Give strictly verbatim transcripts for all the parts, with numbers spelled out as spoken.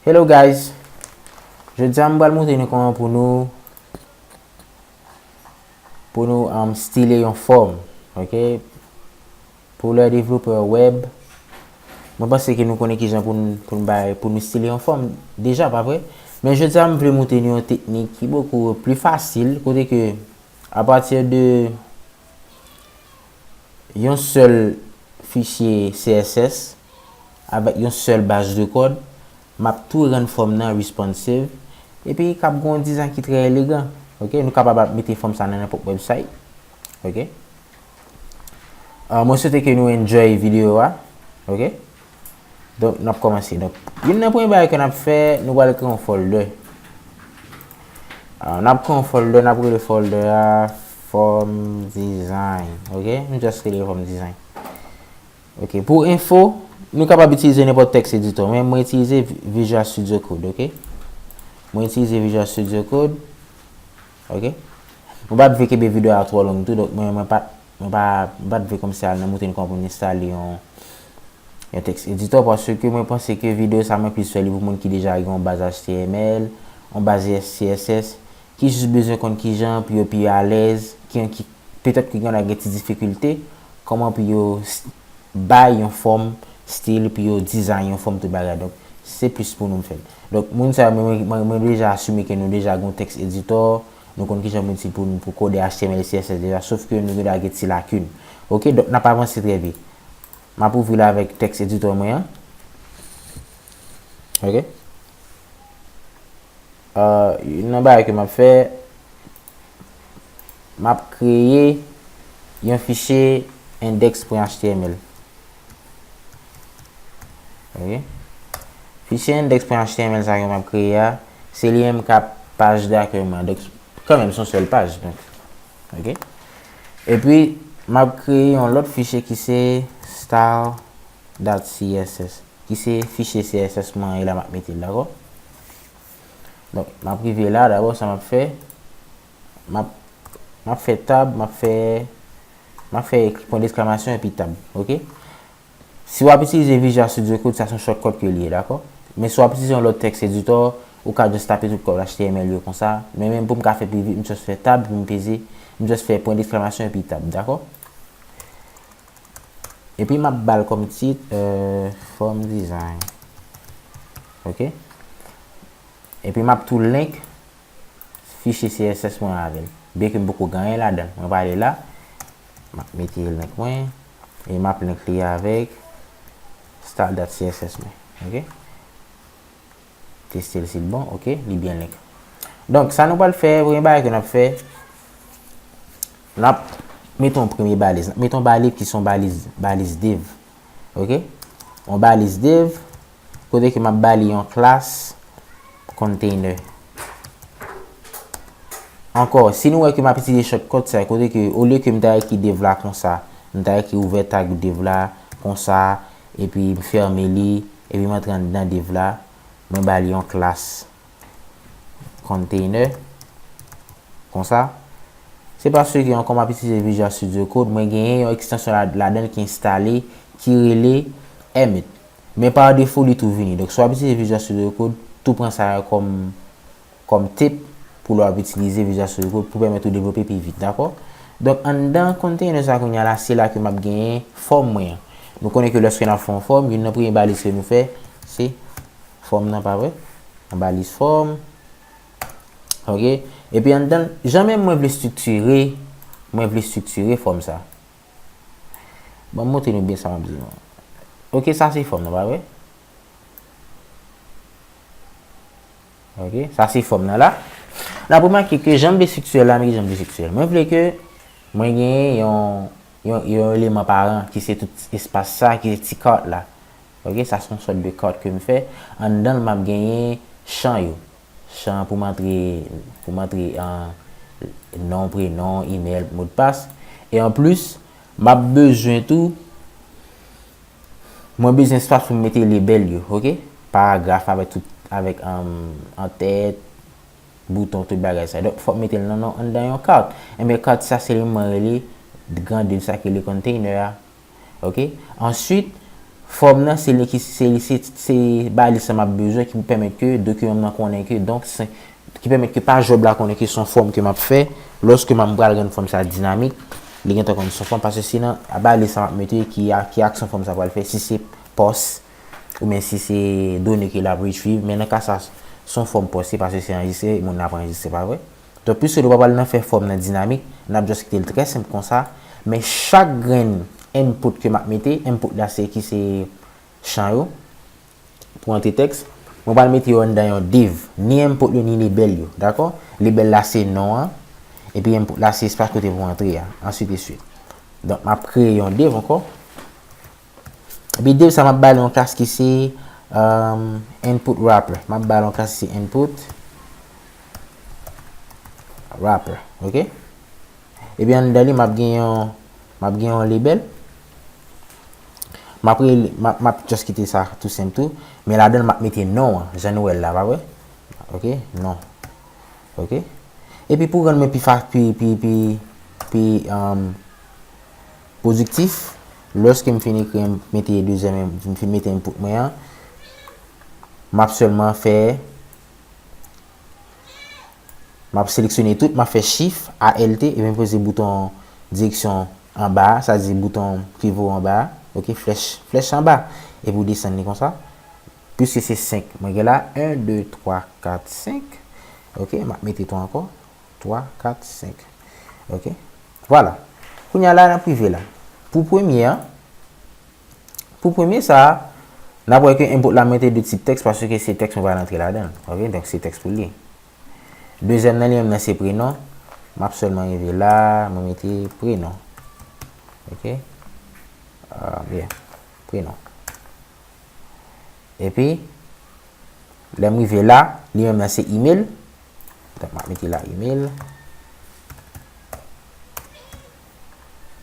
Hello guys, jodi a m pral montre nou kòman pou nou pou nou um, style yon fòm, ok? Pou lè devlopè web, mwen panse ke nou konnen kijan pou n pou n bay pou nou style yon fòm deja, pa vre? Men jodi a m vle montre nou yon teknik ki bokou pli fasil, kote ke apati de yon sèl fichye C S S avèk yon sèl baz de kòd, m ap tou rann fòm nan responsive epi k ap gen yon design ki trè elegan. Ok, nou kapab ap mete fòm sa nan nenpòt website. Ok. Ah, mwen swete ke nou enjoy videyo a. Ok. Donk, n ap kòmanse. Donk, youn nan premye bagay ke n ap fè, nou pral kreye yon folder. Ah, n ap kreye yon folder, n ap rele folder a form design. Ok, m just rele form design. Ok, pou enfo, nou kapab itilize nenpòt text editor, men mwen itilize Visual Studio Code, ok? Mwen itilize Visual Studio Code, ok? Mwen pa t vle kenbe videyo a twò long tou, donk mwen, mwen pa, mwen pa, mwen pa t vle kòmsi al nan montre nou kòman pou n enstale yon, yon text editor, paske mwen panse ke videyo sa mwen plis fè li pou moun ki deja gen yon baz H T M L, yon baz C S S, ki jis bezwen konn kijan pou yo pi alèz, ki, ki petèt ki gen gen ti difikilte, kòman pou yo bay yon fòm, stil, pou yo design yon fòm, tout bagay. Donk, se plis pou nou m fè l. Donk, moun sa yo, mwen, mwen, mwen deja asime ke nou deja gen yon text editor, nou konn kijan pou nou, pou kode H T M L, C S S deja, sof ke nou gen gen ti lakin. Ok, donk, n ap avanse trè vit. M ap ouvri l avèk text editor mwen an. Ok. Euh, youn nan bagay ke m ap fè, m ap kreye yon fichye index.html. Ok. Fichye index.html sa ke m ap kreye a, se li menm k ap paj dakè mwen. Donk, kanmenm, se yon sèl paj. Donk, ok. Epi, m ap kreye yon lòt fichye ki se style.css, ki se fichye C S S mwen an, e la m ap mete l, dakò? Donk, m ap rive la, dabò, sa m ap fè, m ap, m ap fè tab, m ap fè, m ap fè pwen deksklamasyon epi tab, ok? Si w ap itilize Visual Studio Code, sa se yon shortcut ke li ye, dakò? Men si w ap itilize yon lòt text editor, ou ka just tape tout kòd H T M L yo konsa. Men menm pou m ka fè pi vit, m just fè tab, epi m peze, m just fè pwen deksklamasyon epi tab, dakò? Epi m ap ba l kòm tit, euh, form design. Ok? Epi m ap tou link fichye C S S mwen avè l. Byenke m poko gen anyen ladan l. Mwen prale la, m ap mete link mwen, e m ap link li avèk style.css mwen. Ok? Teste l si l bon, ok, li byen link. Donk, sa nou pral fè, premye bagay ke n ap fè, n ap mete yon premye baliz. N ap mete yon baliz ki se yon baliz, baliz div. Ok? Yon baliz div, kote ke m ap ba li yon klas container. Ankò, si nou wè ke m ap itilize shortcut sa, kote ke, olye ke m ta ekri div la konsa, m ta ekri ouvè tag div la konsa, epi m fèmen li, epi m antre anndan div la, mwen ba li yon klas container, konsa. Se paske ankò m ap itilize Visual Studio Code, mwen genyen yon ekstansyon la, ladan l ki enstale, ki rele Emmet. Men pa defo, li tou vini. Donk, si w ap itilize Visual Studio Code, tou pran sa kòm, kòm tip pou lè w ap itilize Visual Studio Code pou pèmèt ou devlope pi vit, dakò? Donk, anndan container sa kounye a la, se la ke m ap genyen fòm mwen an. Nou konnen ke lòske n ap fè yon fòm, youn nan premye baliz ke nou fè, se fòm nan, pa vre? Yon baliz fòm. Ok? Epi anndan l, jan menm mwen vle estriktire, mwen vle estriktire fòm sa. Ban m montre nou byen sa m ap di nou. Ok, sa se fòm nan, pa vre? Ok, sa se fòm nan la. N ap remake ke jan m vle estriktire l la, men ki jan m vle estriktire l. Mwen vle ke mwen genyen yon, yon, yon eleman paran ki se tout espas sa, ki se ti cart la. Ok, sa se yon sòt de cart ke m fè. Anndan l, m ap genyen chan yo. Chan pou m antre, pou m antre an non, prenon, email, modpas. E anplis, m ap bezwen tou, mwen bezwen espas pou m mete label yo, ok? Paragraf avèk tout, avèk, um, antèt, bouton, tout bagay sa. Donk, fòk m mete l nan, nan, anndan yon cart. Enben, cart sa, se li mwen rele, gran div sa ki rele container a. Ok? Answit, Fòm nan, se li ki, se li, se, se balis sa m ap bezwen ki pou pèmèt ke dokiman m nan konnen ke, donk, se, ki pèmèt ke paj wèb la konnen ke se yon fòm ke m ap fè. Lòske m ap pral rann fòm sa dinamik, li gentan konn se yon fòm, paske se nan balis sa m ap mete ki, ki aksyon fòm sa pral fè, si se pòs, oubyen si se done ke l ap retrieve, men nan ka sa, se yon fòm pòs, se paske se anrejistre, moun nan ap anrejistre, pa vre? Donk, piske nou pa pral nan fè fòm nan dinamik, n ap just kite l trè senp konsa, men chak grenn input ke m ap mete, input la se ki se chan yo, pou antre tèks, mwen pral mete yo anndan yon div, ni input yo, ni label yo, dakò? Label la se non an, epi input la se espas kote pou antre a, answit de swit. Donk, m ap kreye yon div ankò. Epi div sa, m ap ba li yon klas ki se, um, input wrapper. M ap ba li yon klas ki se input wrapper, ok? Epi anndan li, m ap gen yon, m ap gen yon label. M ap rele, m ap, m ap just kite sa tou senp tou. Men ladan l, m ap mete non an, jan nou wè l la, pa vre? Ok, non. Ok? Epi pou rann mwen pi fa, pi, pi, pi, pi, um, pwodiktif, lòske m fin ekri, m mete dezyèm, m fin mete input mwen an, m ap sèlman fè, m ap seleksyone tout, m ap fè Shift, A L T, epi m poze bouton direksyon anba a, sa di bouton pivo anba a, ok, flèch, flèch anba, epi w desann li konsa. Piske se senk mwen gen la, en, de, twa, kat, senk. Ok, m ap mete twa ankò. Twa, kat, senk. Ok. Vwala. Kounye a la, n ap rive la. Pou premye an, pou premye sa a, n ap wè ke input la mete de tip tèks paske se tèks mwen pral antre ladan l. Ok, donk se tèks pou li. Dezyèm nan li menm nan se prenon. M ap sèlman rive la, mwen mete prenon. Ok. Ah, byen. Prenon. Epi, lè m rive la, li menm nan se email. Donk, m ap mete la email.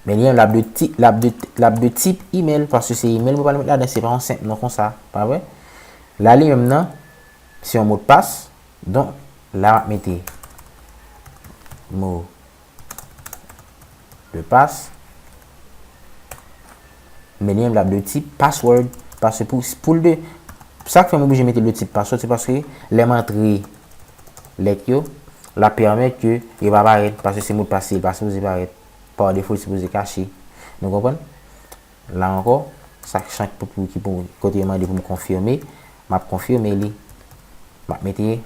Men li menm l ap de ti-, l ap de, l ap de tip email, paske se email mwen pral met ladan, se pa yon senp non konsa, pa vre? La, li menm nan, se yon modpas. Donk, la, m ap mete mo de pas. Men li menm l ap de tip password, paske pou, pou l de, sa k fè m oblije mete l de tip password, se paske lè m antre lèt yo, l ap pèmèt ke yo pa parèt, paske se modpas li, li pa sipoze parèt. Pa defo, li sipoze kache. Nou konprann? La ankò, sa k chan pou, pou, ki pou, kote yo mande pou m konfime, m ap konfime li. M ap mete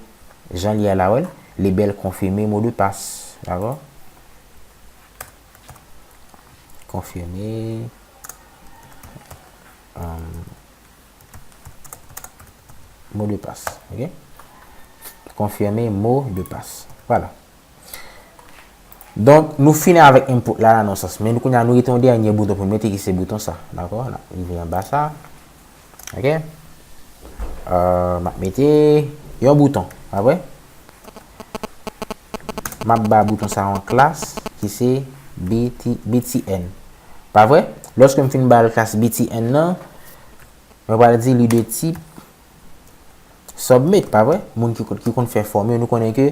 jan li a la, wè l, label confirmer mot de passe, dakò? Confirmer, euh, mot de passe, ok? Confirmer mot de passe. Vwala. Donk, nou fini avèk input la, la nan sans. Men nou kounye a, nou rete yon dènye bouton pou nou mete ki se bouton sa. Dakò? N ap rive anba sa. Ok? Euh, m ap mete yon bouton. Pa vre? M ap ba bouton sa yon klas ki se B T, B T N. Pa vre? Lòske m fin ba l klas B T N nan, mwen pral di li de tip submit, pa vre? Moun ki, ki konn fè fòm yo, nou konnen ke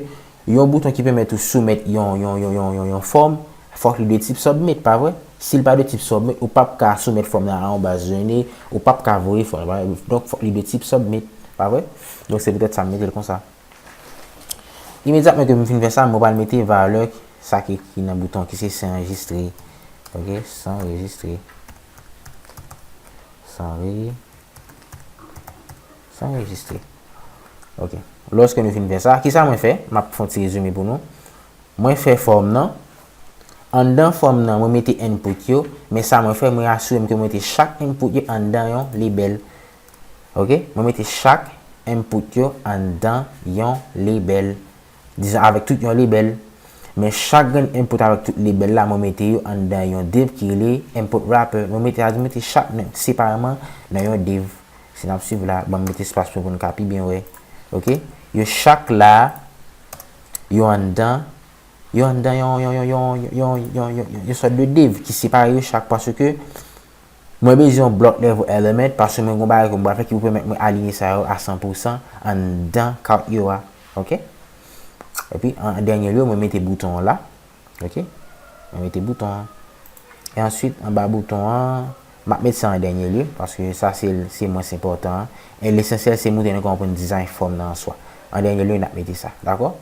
yon bouton ki pèmèt ou soumèt yon, yon, yon, yon, yon, yon fòm, fòk li de tip submit, pa vre? Si l pa de tip submit, ou p ap ka soumèt fòm nan a yon baz done, ou p ap ka voye fòm nan, pa vre? Donk, fòk li de tip submit, pa vre? Donk, se poutèt sa m mete l konsa. Imedyatman ke m fin fè sa, mwen pral mete valè sa ki, ki nan bouton ki se s'enregistrer. Ok, s'enregistrer. S'enre-, s'enregistrer. Ok. Lòske nou fin fè sa, kisa mwen fè? M ap fè yon ti rezime pou nou. Mwen fè fòm nan. Anndan fòm nan, mwen mete input yo. Men sa mwen fè, mwen asire m ke mwen mete chak input yo anndan yon label. Ok? Mwen mete chak input yo anndan yon label. Dizon, avèk tout yon label. Men chak grenn input avèk tout label la, mwen mete yo anndan yon div ki rele input wrapper. Mwen mete, sa di mete chak nan, separeman nan yon div. Si n ap swiv la, ban m mete espas pou, pou n ka pi byen wè. Ok? Yo chak la, yo anndan, yo anndan yon, yon, yon sòt de div ki separe yo chak paske mwen bezwen yon block level element paske mwen gen yon bagay ke mwen pral fè ki pou pèmèt mwen alinye sa yo a san pou san anndan cart yo a. Ok? Epi, an, an dènye lye, mwen mete bouton an la. Ok? Mwen mete bouton an. E answit, anba bouton an, M ap met sa an dènye lye, paske sa se, se mwens enpòtan an. E lesansyèl se montre nou kòman pou n dizayn fòm nan an swa. An dènye lye, n ap mete sa, dakò?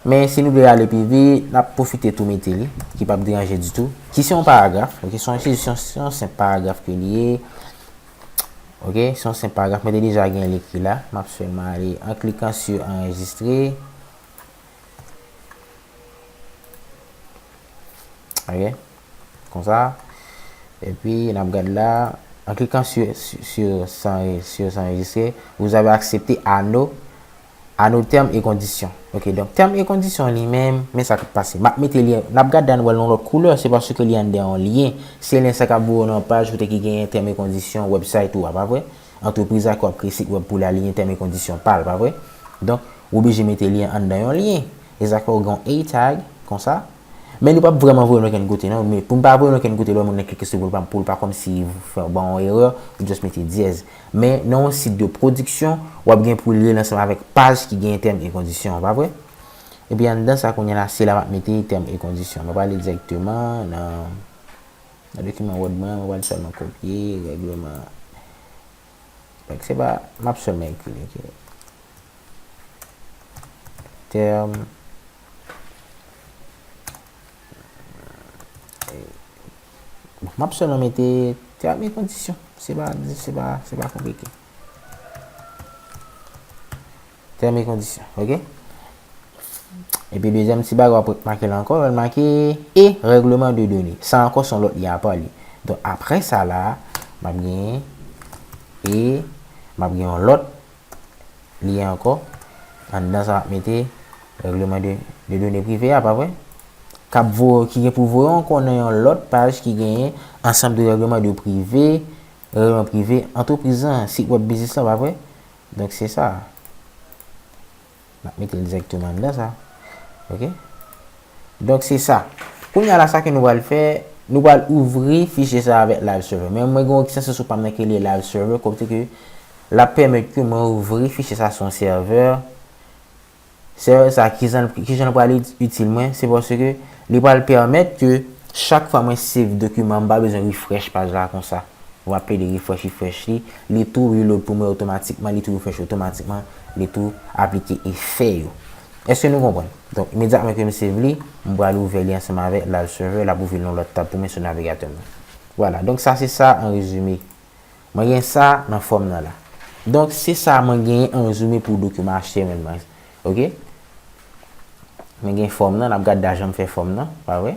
Men si nou vle ale pi vit, n ap pwofite tou mete li, ki p ap deranje ditou. Ki se yon paragraf, ok? Se yon, se yon, se yon senp paragraf ke li ye. Ok, se yon senp paragraf. Mwen te deja gen li ekri la. M ap sèlman ale an klikan sur enregistrer. Ok, konsa. Epi, n ap gad la. En cliquant sur, sur, sur s'enre-, sur s'enregistrer, vous avez accepté à nos, à nos termes et conditions. Ok, donk, tèm e kondisyon li menm, men sa k ap pase. M ap mete lyen, n ap gad la, nou wè l yon lòt koulè, se paske li anndan yon lyen. Se lyen sa k ap voye w nan yon paj kote ki genyen tèm e kondisyon website ou a, pa vre? Antrepriz la k ap kreye sit web pou l la, li gen tèm e kondisyon pa l, pa vre? Donk, ou oblije mete lyen anndan yon lyen. E sa k fè w gen yon A tag, konsa. Men nou p ap vrèman voye l okenn kote, non. Men pou n pa voye l okenn kote, lè yon moun nan klike sou pou l pa, pou l pa kòmsi fè ban yon erè, ou just mete dyèz. Men nan yon sit de pwodiksyon, w ap gen pou l lye l ansanm avèk paj ki gen tèm e kondisyon, pa vre? Epi anndan sa, kounye a la, se la m ap mete tèm e kondisyon. Mwen prale dirèkteman nan, nan dokiman Word mwen, mwen pral sèlman kopye règleman. Donk, se pa, m ap sèlman ekri li, ok. Tèm. Bon, m ap sèlman mete tèm e kondisyon. Se pa, se pa, se pa konplike. Tèm e kondisyon, ok? Epi dezyèm ti bagay w ap remake la ankò, w ap remake e règleman de done. Sa ankò se yon lòt lyen apa li. Donk, apre sa la, m ap gen e, m ap gen yon lòt lyen ankò. Anndan sa, m ap mete règleman de, de done prive a, pa vre? K ap voye, ki gen pou voye w ankò nan yon lòt paj ki genyen ansanm de règleman de prive, règleman prive antrepriz lan, sit web biznis lan, pa vre? Donk, se sa. M ap mete l dirèkteman anndan sa. Ok? Donk, se sa. Kounye a la, sa ke nou pral fè, nou pral ouvri fichye sa avèk Live Server. Men mwen gen yon ekstansyon sou pa m nan ke li Live Server, kote ke l ap pèmèt ke mwen ouvri fichye sa sou yon sèvè. Sèvè sa, kijan, kijan l pral itil mwen? Se paske li pral pèmèt ke chak fwa mwen save dokiman, m pa bezwen refresh paj la konsa. Ou ap plede refresh, refresh li. Li tou reload pou mwen otomatikman, li tou refresh otomatikman, li tou aplike efè yo. Èske nou konprann? Donk, imedyatman ke m save li, m pral ouvè li ansanm avèk Live Server, l ap ouvri l nan lòt tab pou mwen sou navigatè m nan. Vwala, donk sa se sa an rezime. Mwen gen sa nan fòm nan la. Donk, se sa mwen genyen an rezime pou dokiman H T M L mwen. Ok? Men gen fòm nan, n ap gade la jan m fè fòm nan, pa vre?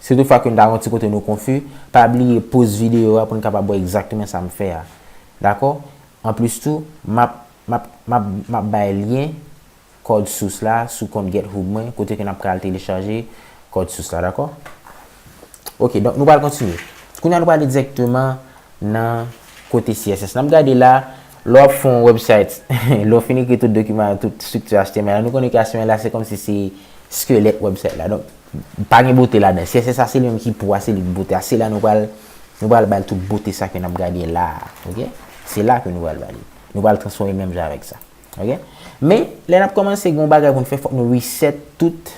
Si toutfwa ke n ta gen yon ti kote nou konfi, pa bliye poz videyo a pou n kapab wè egzakteman sa m fè a. Dakò? Anplis tou, m ap, m ap, m ap, m ap bay lyen kòd sous la sou kont GitHub mwen, kote ke n ap ka al telechaje kòd sous la, dakò? Ok, donk nou pral kontinye. Kounye a nou pral ale dirèkteman nan kote C S S. N ap gade la, lè w ap fè yon website, lè w fin ekri tout dokiman, tout estrikti H T M L la, nou konnen ke H T M L la, se kòmsi se skelèt website la. Donk, pa gen bote ladan. C S S la, se li menm ki po a, se li ki bote a. Se la nou pral, nou pral ba l tout bote sa ke n ap gade la a, ok? Se la ke nou pral ba li. Nou pral transfòme menm jan avèk sa, ok? Men, lè n ap kòmanse, gen yon bagay pou n fè, fòk nou reset tout.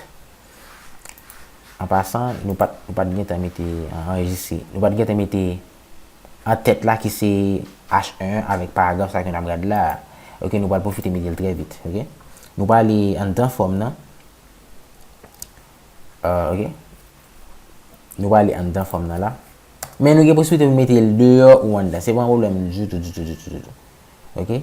An pasan, nou pa t, nou pa t gentan mete, an, anrejistre. Nou pa t gentan mete an tèt la ki se H un avèk paragraf sa ke n ap gade la a. Ok, nou pral pwofite mete l trè vit, ok? Nou prale anndan fòm nan. Ah, ok. Nou prale anndan fòm nan la. Men nou gen posiblite pou mete l deyò ou anndan. Se pa yon pwoblèm ditou, ditou, ditou, ditou. Ok?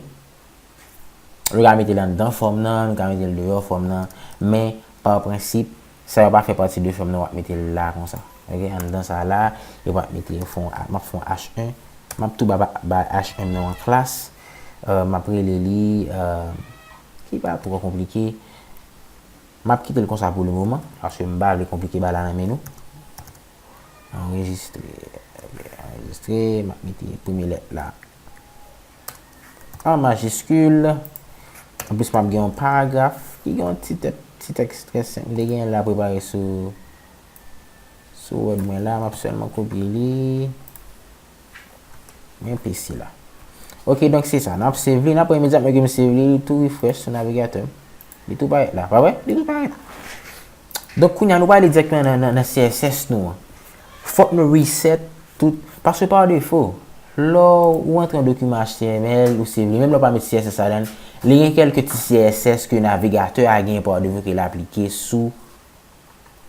Nou ka mete l anndan fòm nan, nou ka mete l deyò fòm nan, men pa prensip, sa yo pa fè pati de fòm nan, w ap mete l la konsa. Ok, anndan sa la, yo p ap mete, yo fè yon, m ap fè yon H un, m ap tou ba, ba, ba H un nan yon klas, euh, m ap rele li, euh, ki pa twò konplike. M ap kite l konsa pou le moman, paske m pa vle konplike bagay la nan men nou. Anrejistre, anrejistre, m ap mete premye lèt la an majiskil. Anplis, m ap gen yon paragraf ki gen yon ti tèt, ti tèks trè senp. M te genyen l la prepare sou, sou Word mwen la. M ap sèlman kopye li. Men pesi la. Ok, donk se sa. N ap save li. N ap wè imedyatman ke m save li, li tou refresh sou navigatè m. Li tou parèt la. Pa vre? Li tou parèt. Donk, kounye a, nou prale dirèkteman nan, nan, nan C S S nou an. Fòk nou reset Tout, paske pa defo, lè w antre yon dokiman H T M L ou se vle, menm lè w pa met C S S ladan l, li gen kèlke ti C S S ke navigatè a gen pa defo ke l aplike sou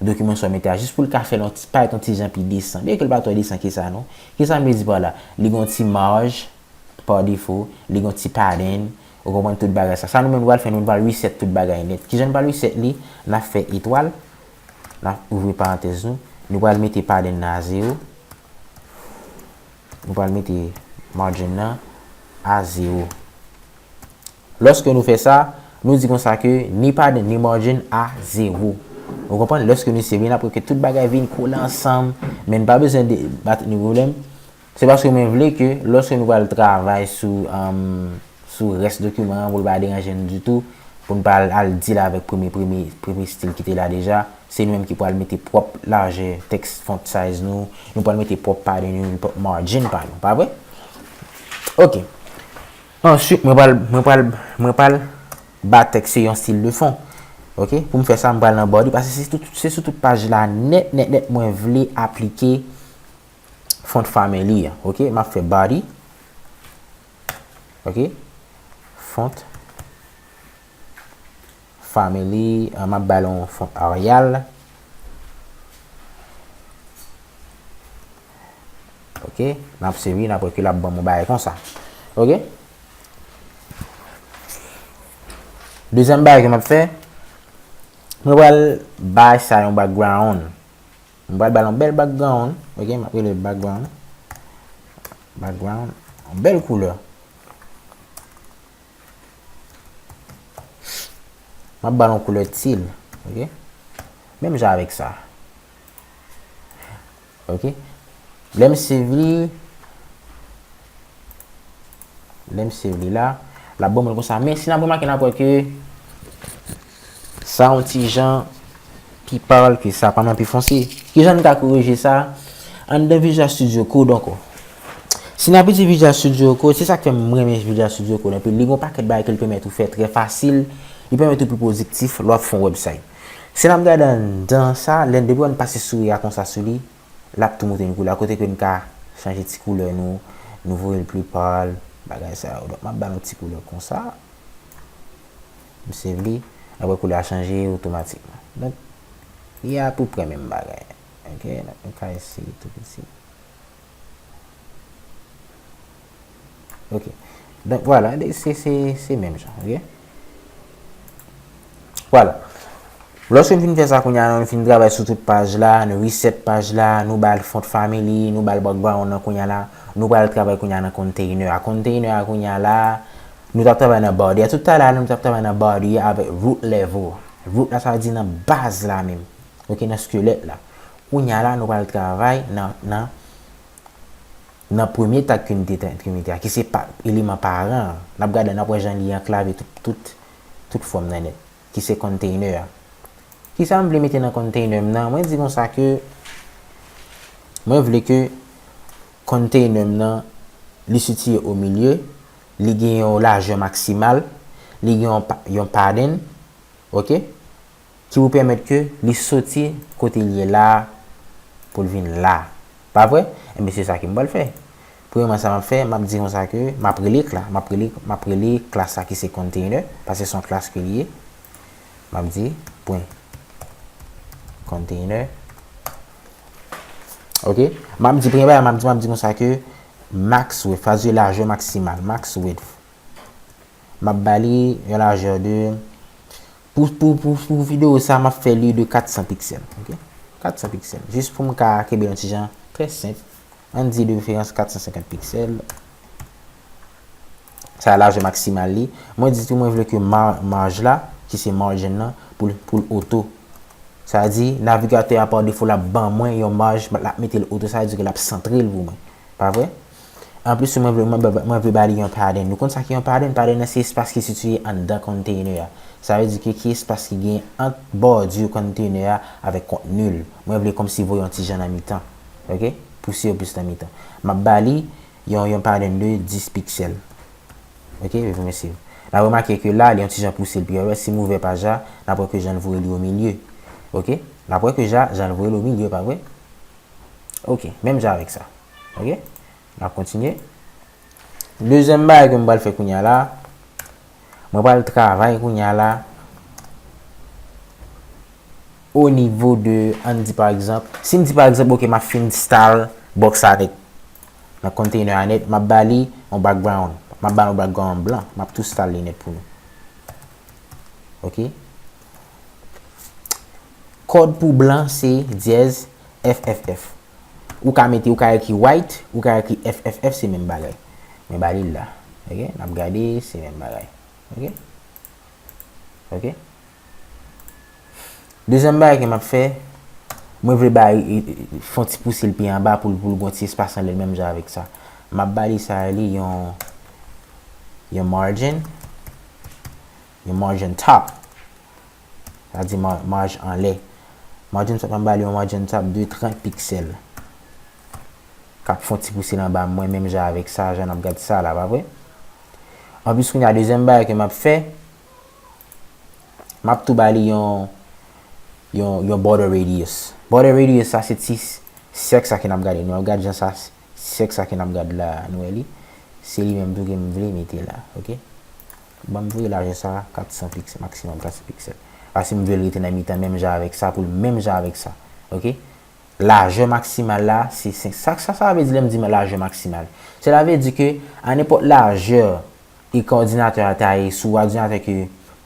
dokiman sa w mete a, jis pou l ka fè l yon ti, parèt yon ti jan pi desan. Byenke l pa twò desan ke sa non. Kisa m vle di pa la? Li gen yon ti maj pa defo, li gen yon ti padding, ou konprann tout bagay sa. Sa nou menm nou pral fè, nou pral reset tout bagay nèt. Kijan nou pral reset li? N ap fè etwal, n ap ouvri parantèz nou, nou pral mete padding nan a zewo, nou pral mete margin nan a zewo. Lòske nou fè sa, nou di konsa ke ni padding ni margin a zewo. Ou konprann? Lòske nou save, n ap wè ke tout bagay vin kole ansanm, men n pa bezwen de, pa ni pwoblèm. Se paske mwen vle ke lòske nou pral travay sou, um, sou rès dokiman an, pou l pa deranje n ditou, pou n pa al, al deal avèk premye, premye, premye stil ki te la deja, se nou menm ki pral mete pwòp lajè tèks font size nou, nou pral mete pwòp padding nou, pwòp margin pa nou, pa vre? Ok. Answit, mwen pral, mwen pral, mwen pral ba tèks se yon stil de fon. Ok? Pou m fè sa, m pral nan body, paske se tout, se sou tout paj la nèt, nèt, nèt mwen vle aplike font family an. Ok? M ap fè body. Ok? Font family, ah, m ap ba l yon font Arial. Ok? N ap save, n ap wè ke l ap ban m yon bagay konsa. Ok? Dezyèm bagay ke m ap fè, mwen pral bay sa yon background. Mwen pral ba l yon bèl background. Ok? M ap rele l background. Background. Yon bèl koulè. M ap ba l yon koulè teal, ok? Menm jan avèk sa. Ok? Lè m save li, lè m save li la, l ap ban mwen l konsa. Men si n ap remake, n ap wè ke sa yon ti jan pi pal ke sa, pa nan pi fonse. Kijan n ka korije sa? Anndan Visual Studio Code ankò. Si n ap itilize Visual Studio Code, se sa k fè m renmen Visual Studio Code anpil. Li gen yon pakèt bagay ke l pèmèt ou fè trè fasil, li pèmèt ou pi pwodiktif lè w ap fè yon website. Si n ap gade anndan sa, lè n depi w pase souri a konsa sou li, l ap tou montre n koulè a, kote ke n ka chanje ti koulè nou, nou voye l pi pal, bagay sa yo. Donk, m ap ba nou ti koulè konsa. M save li, n ap wè koulè a chanje otomatikman. Donk, li apouprè menm bagay. Ok, donk, nou ka eseye tou piti. Ok. Donk, vwala, se, se, se menm jan, ok? Vwala. Lòske nou fin fè sa kounye a, nou fin travay sou tout paj la, nou reset paj la, nou ba l font family, nou ba l background nan kounye a la, nou pral travay kounye a nan container a. Container a kounye a la, nou t ap travay nan body a. Tout talè a, nou t ap travay nan body a avèk root level. Root la, sa vle di nan baz la menm. Ok, nan skelèt la. Kounye a la, nou pral travay nan, nan, nan premye tag ke nou te, ke nou te a, ki se pa, eleman paran an. N ap gade, n ap wè jan li anklave tout, tout, tout fòm nan nèt, ki se container a. Kisa m vle mete nan container m nan? Mwen di konsa ke mwen vle ke container m nan, li sitiye o milye, li gen yon lajè maksimal, li gen yon pa-, yon padding, ok? Ki pou pèmèt ke li soti kote l ye la a pou l vin la a. Pa vre? Enben, se sa ke m pral fè. Premyèman, sa m ap fè, m ap di konsa ke m ap rele kla-, m ap rele, m ap rele klas sa ki se container, paske se yon klas ke li ye. M ap di pwen container. Ok? M ap di, premye bagay, m ap di, m ap di konsa ke max width, sa vle di lajè maksimal, max width. M ap ba li yon lajè de, pou, pou, pou, pou videyo sa, m ap fè li de kat san piksèl, ok? Kat san piksèl. Jis pou m ka kenbe yon ti jan trè senp. Ann di de preferans kat san senkant piksèl. Sa lajè maksimal li. Mwen di tou, mwen vle ke ma-, maj la, ki se margin nan, pou l, pou l oto. Sa vle di, navigatè a pa defo l ap ban mwen yon maj, l ap mete l oto, sa vle di ke l ap santre l pou mwen. Pa vre? Anplis, mwen vle, mwen, mwen vle ba li yon padding. Nou konn sa ki yon padding? Padding nan se espas ki sitiye anndan container a. Sa vle di ke ki espas ki gen ant bòdi container a avèk kontni l. Mwen vle kòmsi voye yon ti jan nan mitan. Ok? Pouse yo plis nan mitan. M ap ba li yon, yon padding de dis piksèl. Ok? Mèsi. N ap remake ke la, li yon ti jan pouse l pi. Alò, si m ouvè paj la, n ap wè ke jan l voye li o milye. Ok? N ap wè ke jan, jan l voye l o milye, pa vre? Ok, menm jan avèk sa. Ok? N ap kontinye. Dezyèm bagay ke m pral fè kounye a la, mwen pral travay kounye a la o nivo de, ann di pa egzanp, si m di pa egzanp, ok, m ap fin style box sa nèt, nan container a nèt, m ap ba li yon background, m ap ba l yon background blan, m ap tou style li nèt pou nou. Ok? Kòd pou blan se dyèz F F F. Ou ka mete, ou ka ekri white, ou ka ekri F F F, se menm bagay. Men ba li la. Ok? N ap gade, se menm bagay. Ok? Ok? Dezyèm bagay ke m ap fè, mwen vle ba, e, e, fè yon ti pouse l pi anba pou l, pou l gen yon ti espas anlè l menm jan avèk sa. M ap ba li sa li yon, yon margin, yon margin top. Sa di ma-, margin anlè. Margin top, m ap ba li yon margin top de trant piksèl. K ap fè yon ti pouse l anba mwen, menm jan avèk sa, jan n ap gade sa la, pa vre? Anplis, kounye a, dezyèm bagay ke m ap fè, m ap tou ba li yon, yon, yon border radius. Border radius, sa se ti s-, sèk sa ke n ap gade. Nou ap gade jan sa, sèk sa ke n ap gade la, nou wè li. Se li menm tou ke m vle mete la, ok? Ban m voye lajè sa kat san piksèl, maksimòm kat san piksèl. Paske m vle l rete nan mitan menm jan avèk sa, pou l menm jan avèk sa, ok? Lajè maksimal la, se senk. Sa, sa, sa vle di lè m di lajè maksimal? Sela vle di ke a nenpòt lajè e ke òdinatè a ta ye sou òdinatè ke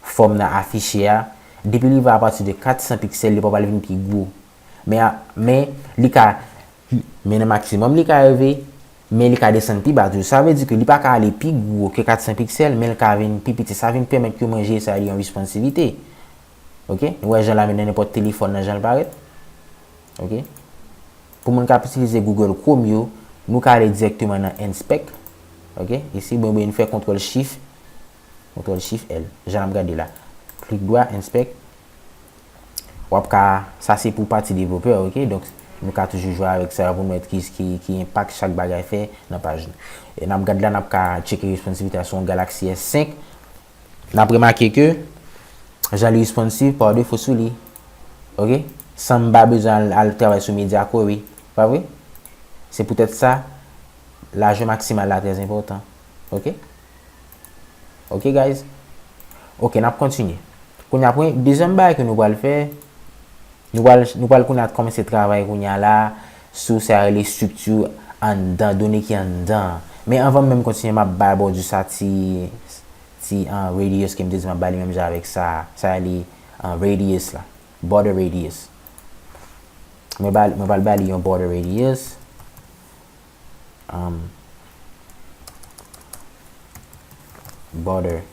fòm nan afiche a, depi li va apati de kat san piksèl, li pa pral vin pi gwo. Men a, men li ka, men nan maksimòm li ka rive, men li ka desann pi ba toujou. Sa vle di ke li pa ka ale pi gwo ke kat san piksèl, men li ka vin pi piti. Sa vin pèmèt ke mwen jere sa li yon responsivite. Ok? Nou wè jan l la, men nan nenpòt telefòn nan jan l parèt. Ok? Pou moun k ap itilize Google Chrome yo, nou ka ale dirèkteman nan Inspect. Ok? Isi, bon, bon, nou fè kontwòl Shift, kontwòl Shift L. Jan n ap gade la. Klik dwat, Inspect. W ap ka, sa se pou pati devlopè, ok? Donk, nou ka toujou jwe avèk sa pou nou wè ki, ki, ki enpak chak bagay fè nan paj nou. E n ap gade la, n ap ka tcheke responsivite a sou yon Galaxy S senk. N ap remake ke jan li responsive pa defo sou li. Ok? San m pa bezwen al, al travay sou media query. Pa vre? Se poutèt sa, lajè maksimal la trè enpòtan. Ok? Ok, guys? Ok, n ap kontinye. Kounye a, premye, dezyèm bagay ke nou pral fè, nou pral, nou pral kounye a kòmanse travay kounye a la sou sa yo rele estrikti anndan, done ki anndan an. Men anvan m menm kontinye, m ap bay bòdi sa ti, ti, an, radius ke m te di m ap ba li menm jan avèk sa, sa yo rele, an, radius la. Border radius. Mwen ba, mwen pral ba li yon border radius. Um, border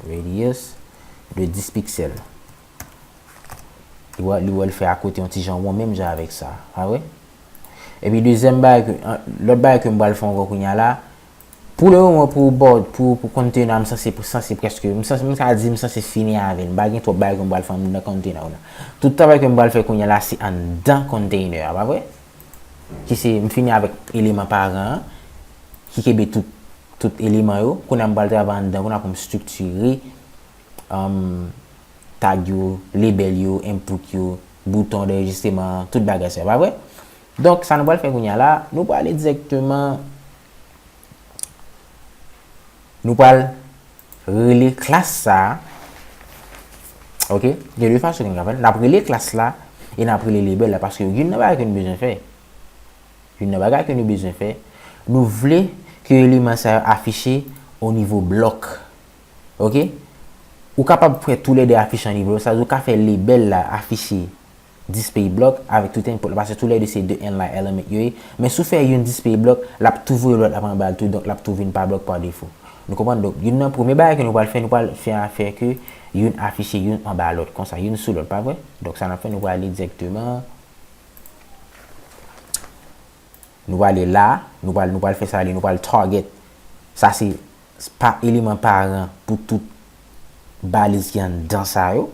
radius de dis piksèl. Li wè, li wè l fè akote yon ti jan won menm jan avèk sa. Pa vre? Epi dezyèm bagay ke, an, lòt bagay ke m pral fè ankò kounye a la, pou le moman, pou bò, pou, pou container, m sanse, sanse prèske, m sanse, m ka di m sanse fini avè l. M pa gen twòp bagay ke m pral fè nan container la. Tout travay ke m pral fè kounye a la, se anndan container a, pa vre? Ki se, m fini avèk eleman paran an, ki kenbe tout, tout eleman yo. Kounye a m pral travay anndan, kounye a pou m estrikti, um, tag yo, label yo, input yo, bouton d'enregistrement, tout bagay sa yo, pa vre? Donk, sa nou pral fè kounye a la, nou pral ale dirèkteman, nou pral rele klas sa a. Ok? Gen de fason ke nou ka fè l. N ap rele klas la e n ap rele label la, paske youn nan bagay ke nou bezwen fè, youn nan bagay ke nou bezwen fè, nou vle ke eleman sa yo afiche o nivo blòk. Ok? Ou kapab fè toulède afiche o nivo blòk, sa vle di ou ka fè label la afiche display block avèk tout input la, paske toulède se de inline element yo ye. Men si w fè youn display block, l ap tou voye lòt la anba l tou, donk l ap tou vin pa blòk pa defo. Nou konprann? Donk, youn nan premye bagay ke nou pral fè, nou pral fè, fè ke youn afiche youn anba lòt, konsa, youn sou lòt, pa vre? Donk, sa n ap fè, nou pral ale dirèkteman. Nou pral ale la, nou pral, nou pral fè sa, nou pral target. Sa se pa eleman paran pou tout baliz ki anndan sa yo.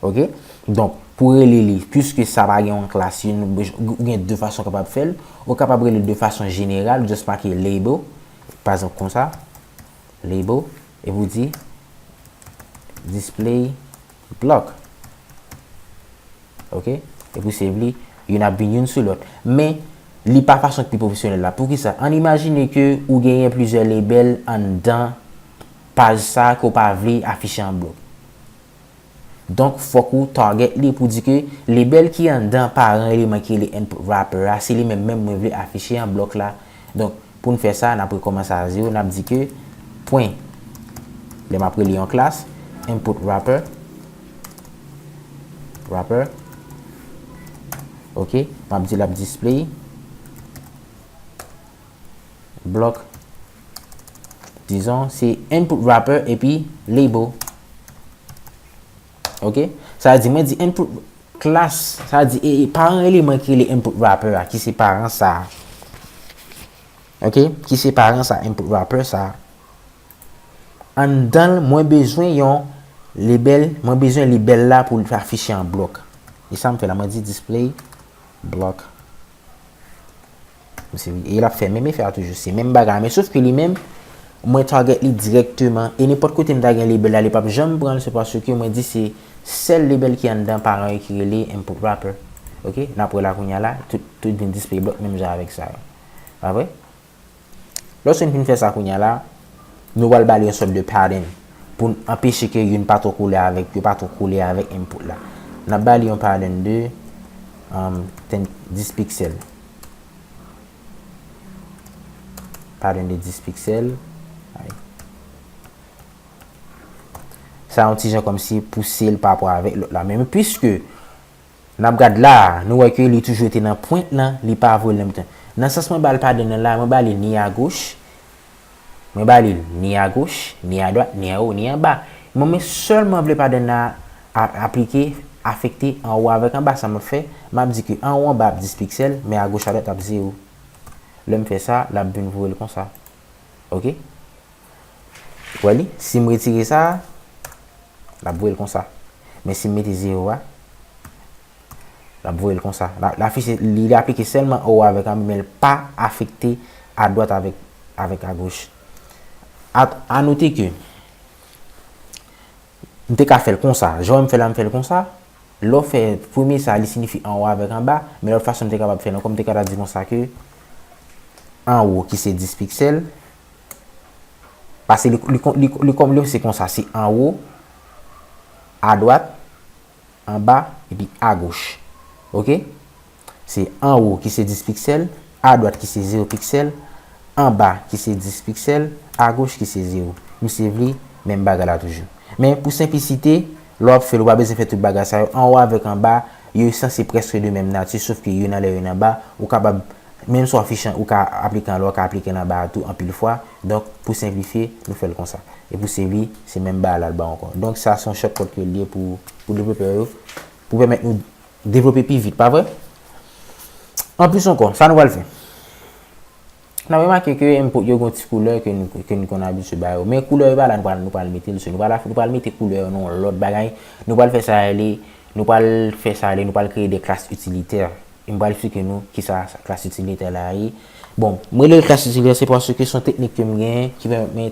Ok? Donk, pou rele li, piske sa pa gen yon klas, ou gen de fason w kapab fè l. Ou kapab rele l de fason jeneral, just make label, pa egzanp konsa, label, epi w di display block. Ok? Epi w save li, youn ap vin youn sou lòt. Men, Li pa fason ki pi pwofesyonèl la. Poukisa? Ann imajine ke ou genyen plizyè label anndan paj sa ke w pa vle afiche an blòk. Donk, fòk ou target li pou di ke label ki anndan paran eleman ki rele input wrapper a, se li menm menm mwen vle afiche an blòk la. Donk, pou n fè sa, n ap rekòmanse a zewo, n ap di ke pwen, lè m ap rele yon klas, input wrapper, wrapper, ok, m ap di l ap display blòk, dizon, se input wrapper epi label. Ok? Sa vle di, mwen di input class, sa vle di, e, e, paran eleman ki rele input wrapper a, ki se paran sa a. Ok? Ki se paran sa, input wrapper sa a. Anndan l, mwen bezwen yon label, mwen bezwen label la pou l afiche an blòk. E sa m fè la, mwen di display block. Se, e l ap fè menm efè a toujou. Se menm bagay, men sof ke li menm, mwen target li dirèkteman. E nenpòt kote m ta gen label la, li p ap janm pran l, se paske mwen di se sèl label ki anndan paran yo ki rele input wrapper. Ok? N ap wè la kounye a la, tout, tout vin display block menm jan avèk sa yo. Pa vre? Lòske n fin fè sa kounye a la, nou pral ba li yon sòt de pattern pou n anpeche ke youn pa twò kole avèk, yo pa twò kole avèk input la. N ap ba li yon pattern de, um, ten, dis piksèl. Pattern de dis piksèl. Ay. Sa yon ti jan kòmsi pouse l pa rapò avèk lòt la. Men, men piske n ap gad la, nou wè ke li toujou rete nan pwent lan, li pa voye l nan mitan. Nan sans mwen ba l pattern nan la, mwen ba li ni a goch, mwen ba li ni a goch, ni a dwat, ni anwo, ni anba. Mwen, mwen sèlman vle pattern nan a, aplike, afekte anwo avèk anba. Sa m ap fè, m ap di ke anwo anba ap dis piksèl, men a goch a dwat ap zewo. Lè m fè sa, l ap vin voye l konsa. Ok? Ou wè li? Si m retire sa, l ap voye l konsa. Men si m mete zewo a, l ap voye l konsa. L a, l afiche, li, li aplike sèlman anwo avèk anba, men l pa afekte adwat avèk, avèk agoch. A, a note ke m te ka fè l konsa. Jan w wè m fè la, m fè l konsa. Lè w fè premye sa, li siyifi anwo avèk anba, men lòt fason m te kapab fè l ankò, m te ka ta di konsa ke anwo ki se dis piksèl, paske li, li, li, li kòmanse konsa, se anwo, adwat, anba, epi agoch. Ok? Se anwo ki se dis piksèl, adwat ki se zewo piksèl, anba ki se dis piksèl, agoch ki se zewo. Misye vle menm bagay la toujou. Men pou senplisite, lè w ap fè l, ou pa bezwen fè tout bagay sa yo. Anwo avèk anba, yo sanse prèske de menm nati, sof ke youn anlè youn anba, ou kapab, menm si w afiche, ou ka aplike anlè, ou ka aplike l anba a tou anpil fwa. Donk, pou senplifye, nou fè l konsa. E pou save li, se menm bagay la l ba w ankò. Donk, sa se yon shortcut ke l ye pou, pou devlopè yo, pou pèmèt nou devlope pi vit, pa vre? Anplis ankò, sa nou pral fè. N ap remake ke input yo gen yon ti koulè ke nou, ke nou konn abitye ba yo. Men koulè yo pa la, nou pral, nou pral mete l sou. Nou pral, nou pral mete koulè yo nan yon lòt bagay. Nou pral fè sa rele, nou pral fè sa rele, nou pral kreye de klas itilitè. E m pral eksplike nou kisa klas itilitè la ye. Bon, m rele l klas itilitè, se paske se yon teknik ke m genyen ki pèmèt mwen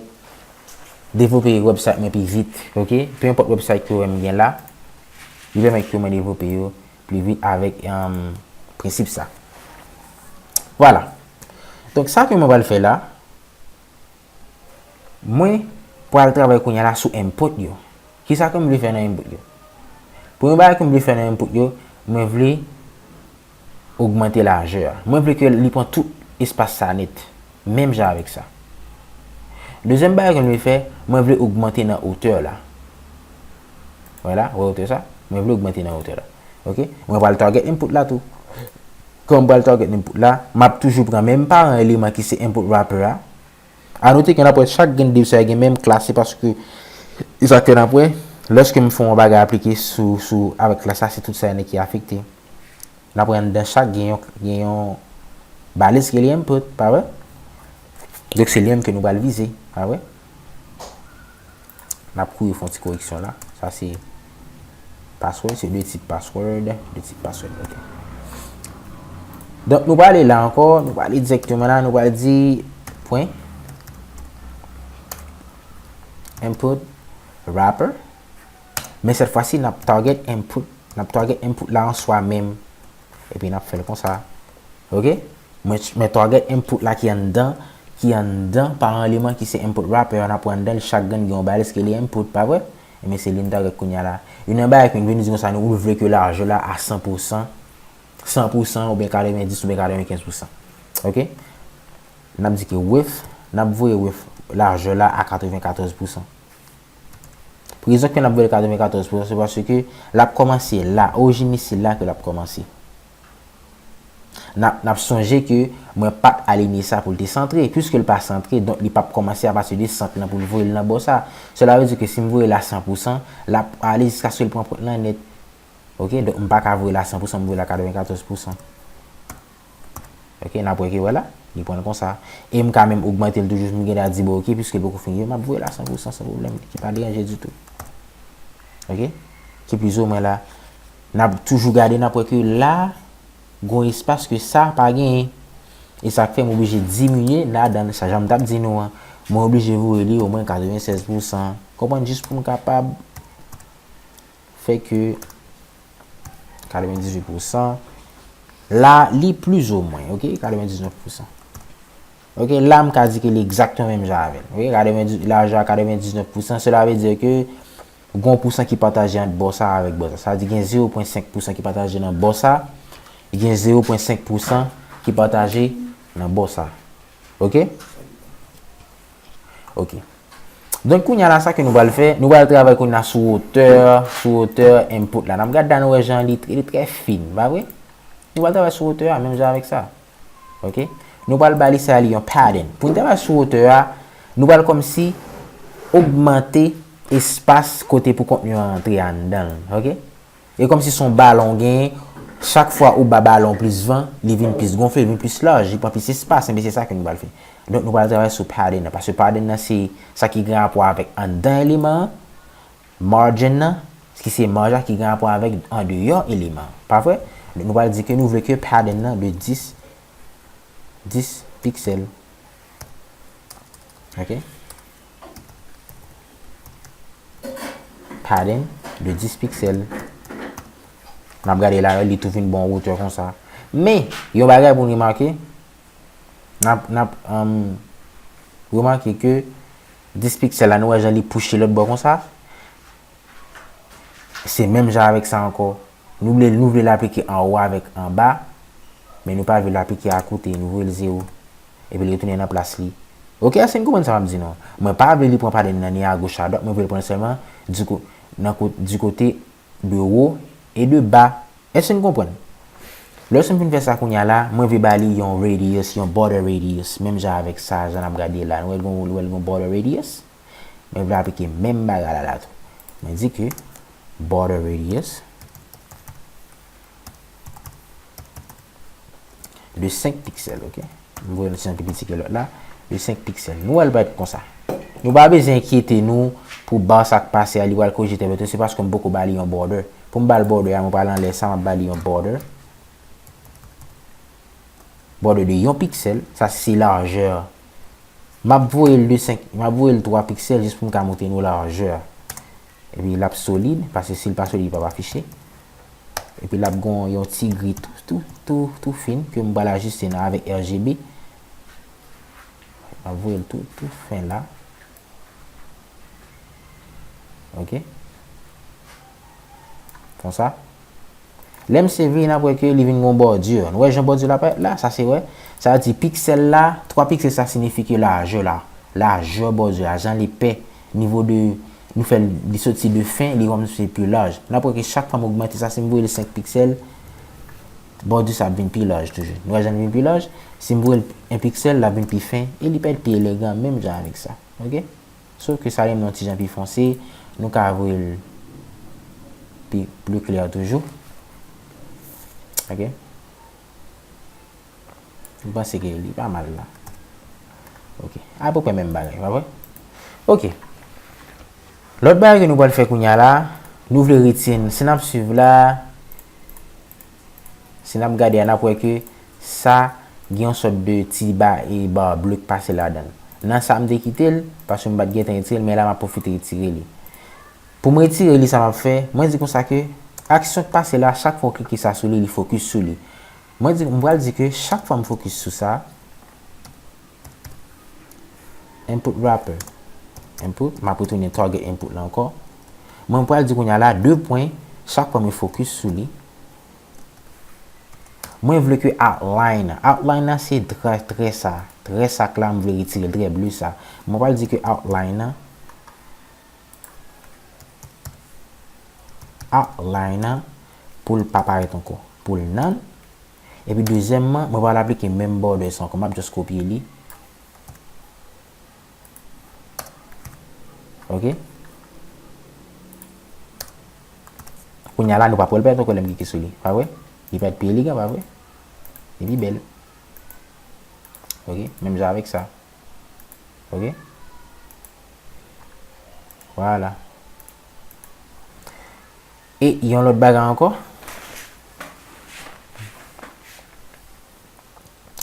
devlope website mwen pi vit, ok? Pe enpòt website ke w wè m gen la, li pèmèt ke mwen devlope yo pi vit avèk, um, prensip sa. Vwala. Donk, sa ke mwen pral fè la, mwen pral travay kounye a la sou input yo. Kisa ke m vle fè nan input yo? Premye bagay ke m vle fè nan input yo, mwen vle ogmante lajè a. Mwen vle ke li pran tout espas sa nèt. Menm jan avèk sa. Dezyèm bagay ke m vle fè, mwen vle ogmante nan wotè la. Vwala, wè wotè sa? Mwen vle ogmante nan wotè la. Ok? Mwen pral target input la tou. Kan mwen pral target input la, m ap toujou pran menm paran eleman ki se input wrapper a. A note ke n ap wè chak grenn div sa yo gen menm klas, se paske, e sa ke n ap wè, lòske m fè yon bagay aplike sou, sou, avèk klas la, se tout sa yo ki afekte. N ap wè anndan chak gen yon, gen yon baliz ki rele input, pa vre? Donk, se li menm ke nou pral vize, pa vre? N ap kouri fè yon ti koreksyon la. Sa se password, se de tip password, de tip password, ok. Donk, nou prale la ankò, nou prale dirèkteman la, nou pral di pwen input wrapper. Men sèt fwa si, n ap target input, n ap target input la an swa menm. Epi n ap fè l konsa. Ok? Men, men target input la ki anndan, ki anndan paran eleman ki se input wrapper, n ap wè anndan l chak grenn gen yon balèz ki rele input, pa vre? Ebyen se li n target kounye a la. Youn nan bagay ke m vin di konsa, nou vle ke lajè la a san pou san, san pou san oubyen katrevenndis oubyen katrevenkenz pou san. Oke? N ap di ke width, n ap voye width lajè la a katrevenkatòz pou san. Rezon ke n ap voye l katrevenkatòz pou san, se paske l ap kòmanse la, orijin li se la ke l ap kòmanse. N ap, n ap sonje ke mwen pa t alinye sa pou l te santre. Piske l pa santre, donk li p ap kòmanse apati de sant lan pou l voye l nan bò sa. Sela vle di ke si m voye l a san pou san, l ap ale jiskaske l pran pwent lan nèt. Oke, donk m pa ka voye l a san pou san, m voye l a katrevenkatòz pou san. Oke, n ap wè ke wè la, li pran l konsa. E m ka menm ogmante l toujou, m gen dwa di, bon, oke, piske l poko fin rive, m ap voye l a san pou san san pwoblèm, ki pa deranje ditou. Oke? Ki plizoumwen la, n ap toujou gade, n ap wè ke la, gon espas ke sa pa genyen. E sa k fè m oblije diminye ladan sa, jan m t ap di nou an, mwen oblije voye li omwen katrevennsèz pou san. Konprann? Jis pou m kapab fè ke katrevendizuit pou san. La, li plizoumwen, oke, katrevendiznèf pou san. Oke, la, m ka di ke li egzakteman menm jan avè l. Oke, katrevendi, lajè a katrevendiznèf pou san, sela vle di ke gon pou san ki pataje ant bò sa avèk bò sa. Sa vle di gen zewo pwen senk pou san ki pataje nan bò sa, gen zewo pwen senk pou san ki pataje nan bò sa. Oke? Oke. Donk, kounye a la, sa ke nou pral fè, nou pral travay kounye a sou wotè, sou wotè input la. N ap gade la, nou wè jan li, li trè fin, pa vre? Nou pral travay sou wotè a, menm jan avèk sa. Oke? Nou pral ba li sa li yon padding. Pou n travay sou wotè a, nou pral kòmsi ogmante espas kote pou kontni an antre anndan l. Oke? E kòmsi se yon balon w genyen, chak fwa ou ba balon plis van, li vin plis gonfle, li vin plis laj, li pran plis espas, enben se sa ke nou pral fè. Donk, nou pral travay sou padding nan, paske padding nan se sa ki gen rapò avèk anndan eleman an, margin nan, ki se maj la, ki gen rapò avèk andeyò eleman an. Pa vre? Donk, nou pral di ke nou vle ke padding nan de dis, dis piksèl. Oke? Padding de dis piksèl. N ap gade la, li tou vin bon wotè konsa. Men, yon bagay pou n remake, n ap, n ap, um, remake ke dis piksèl la, nou wè jan li pouche lòt bò konsa. Se menm jan avèk sa ankò. Nou vle, nou vle l aplike anwo avèk anba, men nou pa vle l aplike akote, nou voye l zewo. Epi l retounen nan plas li. Oke, èske n konprann sa m ap di nou an? Mwen pa vle li pran padding nan ni agoch adwat, mwen vle l pran l sèlman di ko-, nan ko-, du côté de haut et de bas. Èske n konprann? Lòske m fin fè sa kounye a la, mwen vle ba li yon radius, yon border radius, menm jan avèk sa, jan n ap gade la. Nou wè l gon, nou wè l gon border radius? Mwen vle aplike menm bagay la la tou. Mwen di ke border radius de senk piksèl, oke? M voye l ti jan pi piti ke lòt la, de senk piksèl. Nou wè l parèt konsa. Nou pa bezwen enkyete nou pou ba sa k pase a, li pral korije tèt bèt yo, se paske m poko ba li yon border. Pou m ba l border a, mwen pral anlè sa, m ap ba li yon border. Border de yon piksèl, sa se lajè a. M ap voye l de senk, m ap voye l twa piksèl jis pou m ka montre nou lajè a. Epi l ap solid, paske si l pa solid, li p ap afiche. Epi l ap gon yon ti gri tou, tou, tou, tou fin ke m pral ajiste nan avèk R G B. M ap voye l tou, tou fen la. Oke. Konsa. Lè m save li, n ap wè ke li vin gon bòdi. Nou wè jan bòdi la parèt la? Sa se wè. Sa vle di piksèl la, twa piksèl sa siyifi ke lajè la. Lajè bòdi la, jan l epè, nivo de, nou fè l, li soti de fen, li kòmanse pi laj. N ap wè ke chak fwa m ogmante sa, si m voye l senk piksèl, bòdi sa ap vin pi laj toujou. Nou wè jan l vin pi laj? Si m voye l en piksèl, l ap vin pi fen, e li parèt pi elegan menm jan avèk sa. Oke? Sof ke sa li menm yon ti jan pi fonse, nou ka voye l pi, pli klè toujou. Oke? M panse ke li pa mal la. Oke. Apeprè menm bagay, pa vre? Oke. Lòt bagay ke nou pral fè kounye a la, nou vle retyen, si n ap swiv la, si n ap gade a, n ap wè ke sa gen yon sòt de ti ba, e ba ble k pase ladan l. Nan sa, m te kite l, paske m pa t gentan retire l, men la, m ap pwofite retire li. Pou m retire li, sa m ap fè, mwen di konsa ke aksyon k pase la, chak fwa w klike sa sou li, li fokis sou li. Mwen di, m pral di ke chak fwa m fokis sou sa, input wrapper, input, m ap retounen target input la ankò. Mwen pral di kounye a la, de pwen, chak fwa mwen fokis sou li. Mwen vle ke outline, outline nan se trè, trè sa, trè sa k la, m vle retire l, trè ble sa. Mwen pral di ke outline nan, outline nan, pou l pa parèt ankò, pou l none. Epi dezyèmman, mwen pral aplike menm borders ankò, m ap just kopye li. Ok. Kounye a la, nou pa pral pèt ankò lè m klike sou li, pa vre? Li pèt pi elegan, pa vre? Li pi bèl. Ok, menm jan avèk sa. Ok. Vwala. E yon lòt bagay ankò.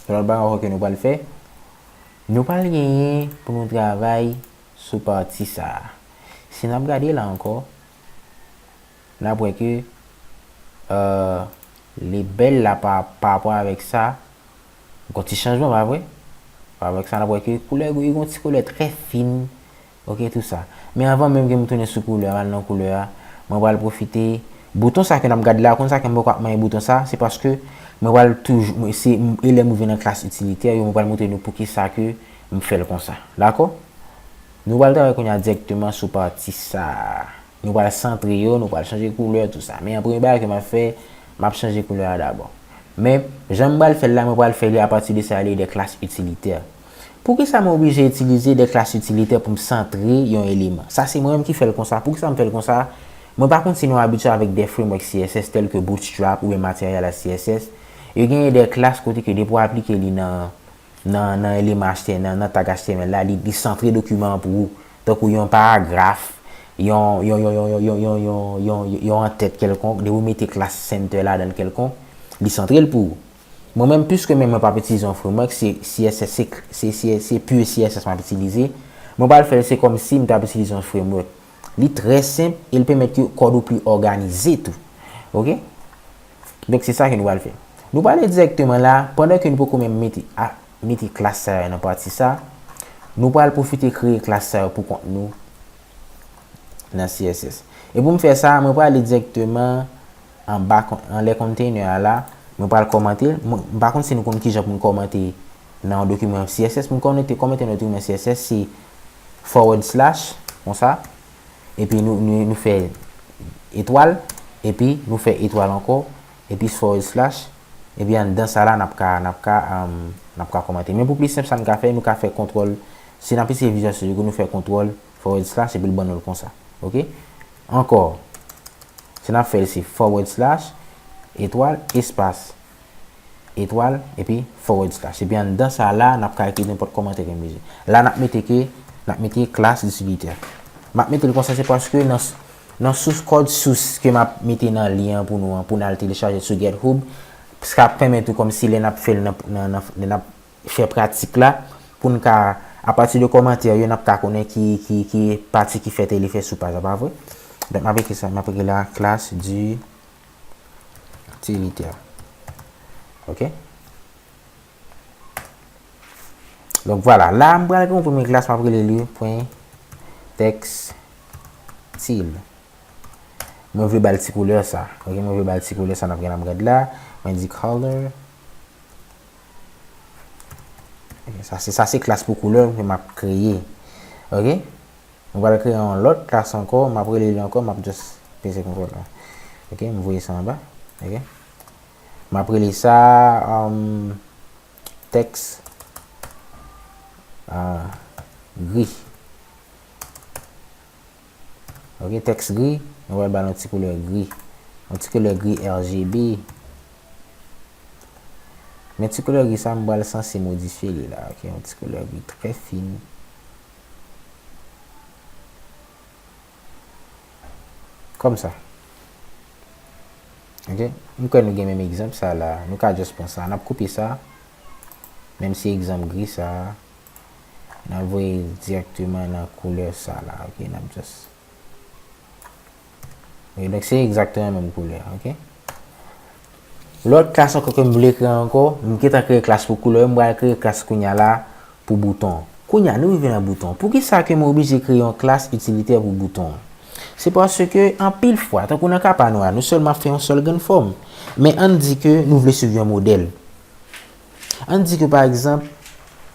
Yon lòt bagay ankò ke nou pral fè. Nou pral genyen pou nou travay sou pati sa a. Si n ap gade la ankò, n ap wè ke, euh, label la pa, pa rapò avèk sa, gon ti chanjman, pa vre? Pa avèk sa, n ap wè ke koulè, gon ti koulè trè fin, ok, tou sa. Men anvan menm ke m tounen sou koulè a, m al nan koulè a, mwen pral pwofite, bouton sa ke n ap gade la, konn sa ke m poko ap manyen bouton sa, se paske mwen pral toujou, se, e lè m rive nan klas itilitè yo, mwen pral montre nou poukisa ke m fè l konsa. Dakò? Nou pral travay kounye a dirèkteman sou pati sa a. Nou pral santre yo, nou pral chanje koulè, tou sa. Men an premye bagay ke m ap fè, m ap chanje koulè a dabò. Men, jan m pral fè l la, mwen pral fè li apati de sa rele de klas itilitè. Poukisa mwen oblije itilize de klas itilitè pou m santre yon eleman? Sa se mwen menm ki fè l konsa. Poukisa m fè l konsa? Mwen pa konn si nou abitye avèk de framework C S S tèl ke Bootstrap oubyen Material C S S. Yo genyen de klas kote ke depi w aplike li nan nan, nan eleman H T M L, nan tag H T M L la, li, li santre dokiman an pou ou. Tankou yon paragraf, yon, yon, yon antèt kèlkonk, depi w mete klas center ladan l kèlkonk, li santre l pou ou. Mwen menm, piske menm mwen p ap itilize yon framework, se C S S, se, se, se, se pure C S S m ap itilize. Mwen pral fè l, se kòmsi m t ap itilize yon framework. Li trè senp e l pèmèt ke kòd ou pi òganize tou. Ok? Donk, se sa ke nou pral fè. Nou prale dirèkteman la, pandan ke nou poko menm mete, a, mete klas sa yo nan pati sa, nou pral pwofite kreye klas sa yo pou kont nou nan C S S. E pou m fè sa, mwen prale dirèkteman anba kon-, anlè container a la, mwen pral kòmante l. Mwen, m pa konn si nou konn kijan pou n kòmante nan yon dokiman C S S. Pou n kòmante, kòmante nan yon dokiman C S S, se forward slash, konsa. Epi nou, nou, nou fè etwal, epi nou fè etwal ankò, epi forward slash, epi anndan sa la, n ap ka, n ap ka, um, n ap ka kòmante. Men pou pli senp, sa n ka fè, nou ka fè kontwòl, si n ap itilize Visual Studio Code, nou fè kontwòl, forward slash, epi l ban nou l konsa. Ok? Ankò, si n ap fè l, se forward slash, etwal, espas, etwal, epi forward slash. Epi anndan sa la, n ap ka ekri nenpòt kòmantè ke n bezwen. La, n ap mete ke, n ap mete klas distribitè. M ap mete l konsa, se paske nan, nan source code source ke m ap mete nan lyen an pou nou an, pou n al telechaje sou GitHub, sa ap pèmèt ou kòmsi lè n ap fè l nan, nan, nan, lè n ap fè pratik la, pou n ka, apati de kòmantè yo, n ap ka konnen ki, ki, ki pati ki fèt e li fèt sou paj la, pa vre? Donk, m ap ekri sa, m ap ekri la, klas di utilitaire. Ok? Donk, vwala. La, m pral gen yon premye klas, m ap rele li pwen tèkstil. Mwen vle ba l ti koulè sa. Ok, mwen vle ba l ti koulè sa, n ap gen nan brad la. Mwen di color. Ok, sa se, sa se klas pou koulè ke m ap kreye. Ok? Mwen pral kreye yon lòt klas ankò, m ap rele li ankò, m ap just peze kontwòl la. Ok, m voye sa anba. Ok. M ap rele sa, um, tèks, ah, gri. Ok, tèks gri, nou pral ba l yon ti koulè gri. Yon ti koulè gri R G B. Men ti koulè gri sa, m pral sanse modifye li la. Ok, yon ti koulè gri trè fin. Kòmsa. Ok? M kwè nou gen menm egzanp sa la. Nou ka just pran sa. N ap koupe sa. Menm si egzanp gri sa. N ap voye l dirèkteman nan koulè sa la. Ok? N ap just. Ok, donk se egzakteman menm koulè. Ok? Lòt klas ankò ke m vle kreye ankò, m gentan kreye klas pou koulè, m pral kreye klas kounye a la pou bouton. Kounye a, nou rive nan bouton. Poukisa ke mwen oblije kreye yon klas itilitè pou bouton? Se paske anpil fwa, tankou nan ka pa nou a, nou sèlman ap fè yon sèl grenn fòm. Men ann di ke nou vle swiv yon modèl. Ann di ke, pa egzanp,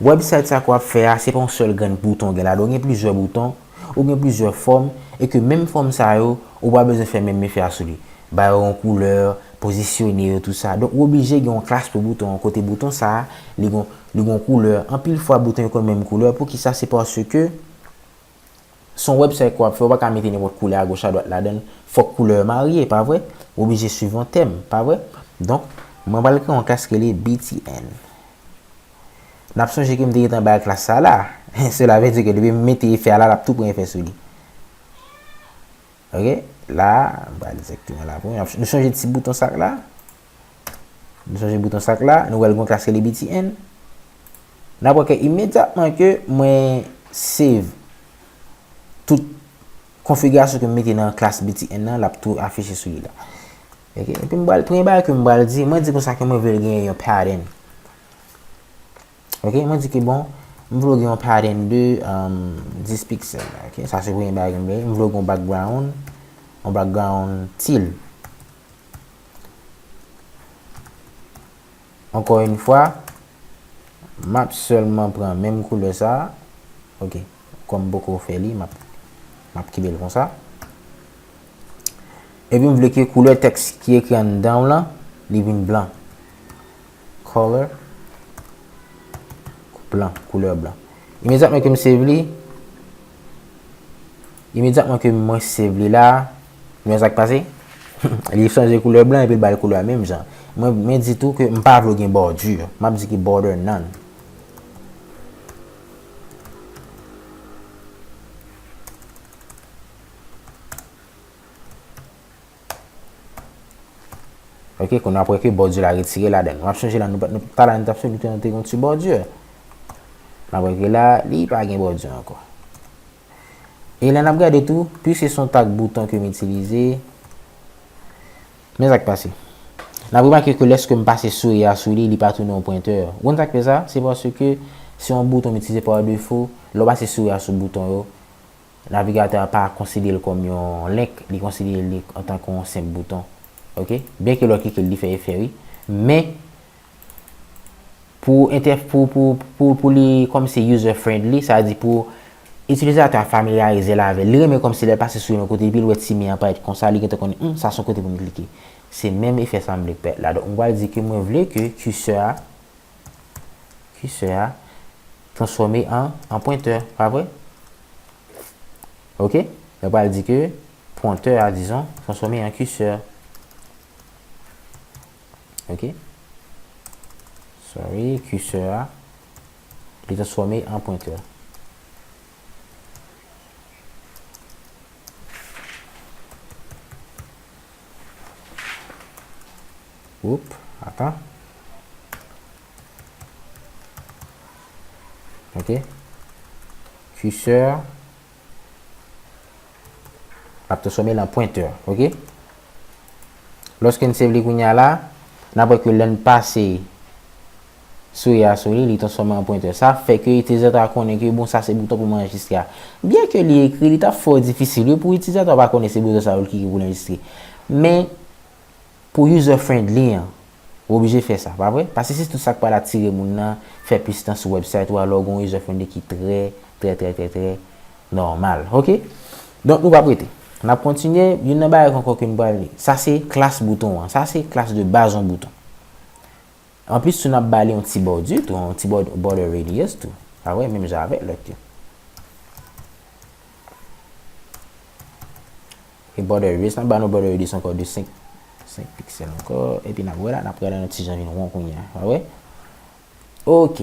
website sa ke w ap fè a, se pa yon sèl grenn bouton w gen ladan, ou gen plizyè bouton, ou gen plizyè fòm, e ke menm fòm sa yo, ou pa bezwen fè menm efè a sou li. Ba yo yon koulè, pozisyone yo, tou sa. Donk, ou oblije gen yon klas pou bouton an, kote bouton sa a, li gon, li gon koulè. Anpil fwa, bouton yo konn menm koulè. Poukisa? Se paske se yon website ke w ap fè, ou pa ka mete nenpòt koulè agoch adwat ladan l. Fòk koulè yo marye, pa vre? Ou oblije swiv yon tèm, pa vre? Donk, mwen pral kreye yon klas ki rele B T N. N ap sonje ke m te gentan bay klas sa la. Sela vle di ke depi m mete efè a la, l ap tou pran efè sou li. Ok? La, m pral egzakteman la pou nou. Nou sonje ti bouton sa k la? Nou sonje bouton sa k la? Nou wè l gon klas rele B T N. N ap wè ke imedyatman ke mwen save tout konfigirasyon ke m mete nan klas B T N nan, l ap tou afiche sou li la. Ok? Epi m pral, premye bagay ke m pral di, mwen di konsa ke mwen vle l genyen yon pattern. Ok, mwen di ke bon, m vle gen yon pattern de, um, dis pixel. Ok, sa se premye bagay ke m vle. M vle gen yon background, yon background teal. Ankò yon fwa, m ap sèlman pran menm koulè sa. Ok, kòm m poko fè li, m ap, m ap kenbe l konsa. Epi m vle ke koulè tèks ki ekri anndan w lan, li vin blan. Color blan, koulè blan. Imedyatman ke m save li, imedyatman ke mwen save li la, nou wè sa k pase? Li chanje koulè blan epi l ba l koulè menm jan. Mwen, mwen di tou ke m pa vle gen bòdi. M ap di ke border none. Ok, kounye a apre ke bòdi la retire ladan l. W ap sonje la, nou, nou, talè a nou t ap sou li, nou te gen yon ti bòdi. N ap wè ke la, li pa gen bòdi ankò. E lè n ap gade tou, piske se yon tag bouton ke m itilize, men sa k pase. N ap remake ke lèske m pase souris a sou li, li pa tounen yon pwentè. Ou konn sa k fè sa? Se paske se yon bouton m itilize pa defo. Lè w pase souris a sou bouton yo, navigatè a pa konsidere l kòm yon link, li konsidere li antanke yon senp bouton. Ok? Byenke lè w klike l, li fè efè, wi. Men, pou entè-, pou, pou, pou, pou li kòmsi user friendly, sa vle di pou itilizatè a familyarize l avè l. Li renmen kòmsi lè l pase sou yon kote, epi l wè ti men an parèt konsa, li gentan konnen, hmm, sa se yon kote pou m klike. Se menm efè sa m vle pèt la. Donk, m pral di ke mwen vle ke cursor a, cursor a transfòme an, an pwentè, pa vre? Ok? Mwen pral di ke pwentè a, dizon, transfòme an cursor. Ok? Sorry, cursor a, li transfòme an pwentè. Oup, atan. Ok. Cursor. L ap transfòme l an pwentè, ok? Lòske n save li kounye a la, n ap wè ke lè n pase souris a sou li, li transfòme an pwentè. Sa fè ke itilizatè a konnen ke, bon, sa se bouton pou m anrejistre a. Byenke li ekri, li t ap fò difisil, wi, pou itilizatè a pa konnen se bouton sa yo l ki pou l anrejistre. Men, pou user friendly an, ou oblije fè sa, pa vre? Paske se tout sa k pral atire moun nan, fè plis tan sou website ou a, lè w gen yon user friendly ki trè, trè, trè, trè, trè nòmal. Ok? Donk, nou p ap rete. N ap kontinye, youn nan bagay ankò ke m pral li. Sa se klas bouton an. Sa se klas de baz yon bouton. Anplis, tou n ap ba li yon ti bòdi, tou, yon ti bòd-, border radius, tou. Pa vre? Menm jan avèk lòt yo. E border radius, n ap ba nou border radius ankò de senk, senk piksèl ankò. Epi n ap wè la, n ap wè la, yon ti jan vin won kounye a. Pa vre? Ok.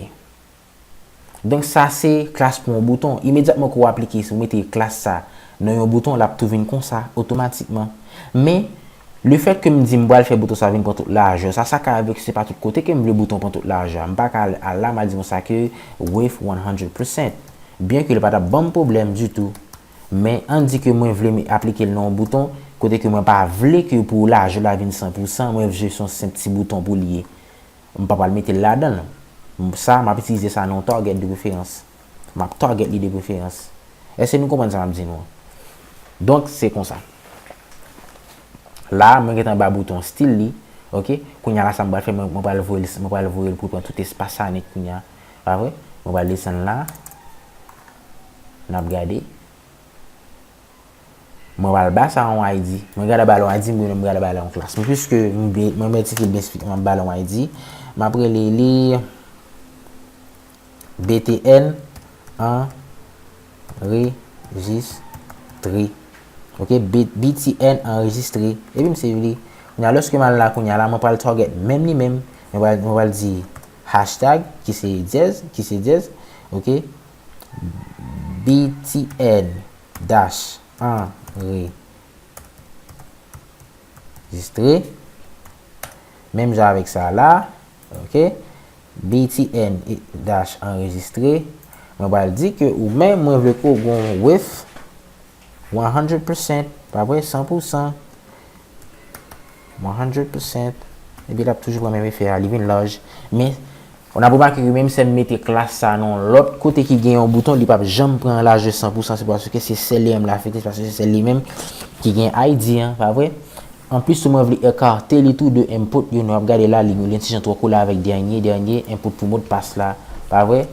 Donk, sa se klas pou yon bouton. Imedyatman ke w aplike, si w mete klas sa nan yon bouton, l ap tou vin konsa, otomatikman. Men, lefèt ke m di m pral fè bouton sa vin pran tout lajè, sa, sa ka vle di se pa tout kote ke m vle bouton pran tout lajè a. M pa ka al, al la, m a di konsa ke width one hundred percent. Byenke li pa t ap ban m pwoblèm ditou, men ann di ke mwen vle m aplike l nan yon bouton, kote ke mwen pa vle ke pou lajè la vin san pou san, mwen vle se yon senp ti bouton pou li ye. M pa pral mete l ladan l. Sa, m ap itilize sa nan yon target de preferans. M ap target li de preferans. Èske nou konprann sa m ap di nou an? Donk, se konsa. La, mwen gentan ba bouton stil li. Ok? Kounye a la, sa m pral fè, mwen, mwen pral voye l, mwen pral voye l pou l pran tout espas sa nèt kounye a. Pa vre? Mwen pral desann la. N ap gade. Mwen pral ba sa yon I D. Mwen gade ba l yon I D, mwen menm mwen gade ba l yon klas. Men piske mwen, mwen entitile l byen esplike, mwen ba l yon I D. M ap rele li B T N anrejistre. Ok, B- B T N anrejistre. Epi m save li. Kounye a, lòske m al la, kounye a la, mwen pral target menm li menm. Mwen pral, mwen pral di hashtag, ki se dyèz, ki se dyèz. Ok, B T N dash anrejistre. Menm jan avèk sa la, ok? B T N dash anrejistre. Mwen pral di ke ou menm, mwen vle ke w gon width one hundred percent, pa vre, san pou san. One hundred percent. Epi l ap toujou pran menm efè a, li vin laj. Men, ou ap remake ke menm si m mete klas sa nan yon lòt kote ki gen yon bouton, li p ap janm pran lajè san pou san, se paske se sèl li menm l afekte, se paske se sèl li menm ki gen I D an, pa vre? Anplis tou, mwen vle ekate li tou de input yo, nou ap gade la, li, li yon ti jan twò kole avèk dènye, dènye input pou modpas la, pa vre?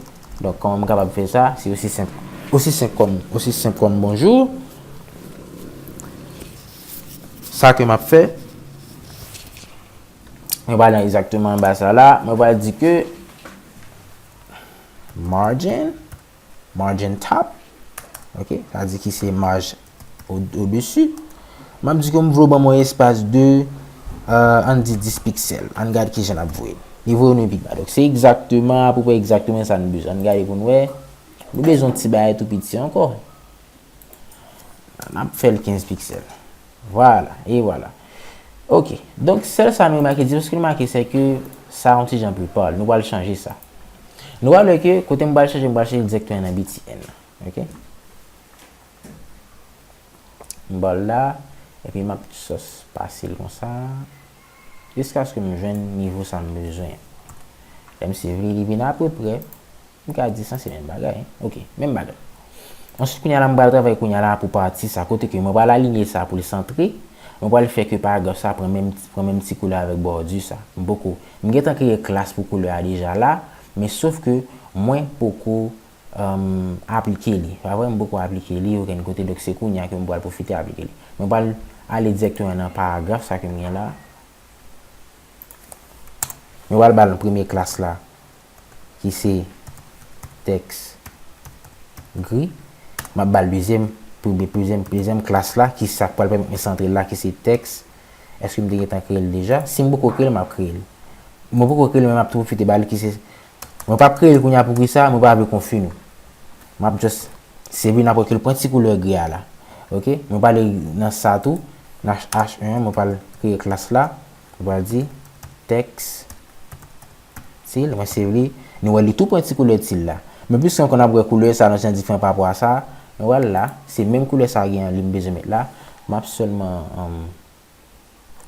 Donk, kòman m kapab fè sa? Se osi senp, osi senp kòm, osi senp kòm bonjou. Sa ke m ap fè, mwen pral nan egzakteman anba sa la, mwen pral di ke margin, margin top, ok, sa di ki se maj o, odesi. M ap di ke m vle w ban mwen espas de, euh, ann di dis piksèl. Ann gade kijan l ap voye l. Li voye nou pi ba. Donk, se egzakteman, apeprè egzakteman sa nou bezwen. Ann gade pou n wè. Nou bezwen yon ti bagay tou piti ankò. N ap fè l kenz piksèl. Vwala, e vwala. Ok, donk sèl sa nou remake, diferans ke nou remake, se ke sa yon ti jan pli pal. Nou pral chanje sa. Nou pral wè ke kote m pral chanje, m pral chanje direktè nan B T N nan. Ok? M ba l la, epi m ap just pase l konsa, jiskaske m jwenn nivo sa m bezwen. Lè m save li, li vin apeprè, m ka di sa se menm bagay, ok, menm bagay. Answit, kounye a la, m pral travay kounye a la pou pati sa, kote ke mwen pral alinye sa pou l santre, mwen pral fè ke paragraf sa pran menm, pran menm ti koulè avèk bòdi sa. M poko, m gentan kreye klas pou koulè a deja la, men sof ke mwen poko, um, aplike li. Pa vre, m poko aplike li okenn kote, donk se kounye a ke m pral pwofite aplike li. Mwen pral ale dirèkteman nan paragraf sa ke m gen la. Mwen pral ba l premye klas la, ki se tèks gri. M ap ba l dezyèm, premye, dezyèm, dezyèm klas la, ki sa k pral pèmèt mwen santre l la, ki se tèks. Èske m te gentan kreye l deja? Si m poko kreye l, m ap kreye l. Mwen poko kreye l, men m ap tou pwofite ba l ki se, mwen p ap kreye l kounye a poukisa, mwen pa vle konfi nou. M ap just save li, n ap wè ke l pran ti koulè gri a la. Ok? Mwen pral nan sa tou, nan H, H un, mwen pral kreye klas la. Mwen pral di tèks teal, mwen save li. Nou wè li tou pran ti koulè teal la. Men plis ankò n ap wè koulè sa nan jan diferan pa rapò a sa. Mwen pral la, se menm koulè sa gen an li m bezwen met la. M ap sèlman, um,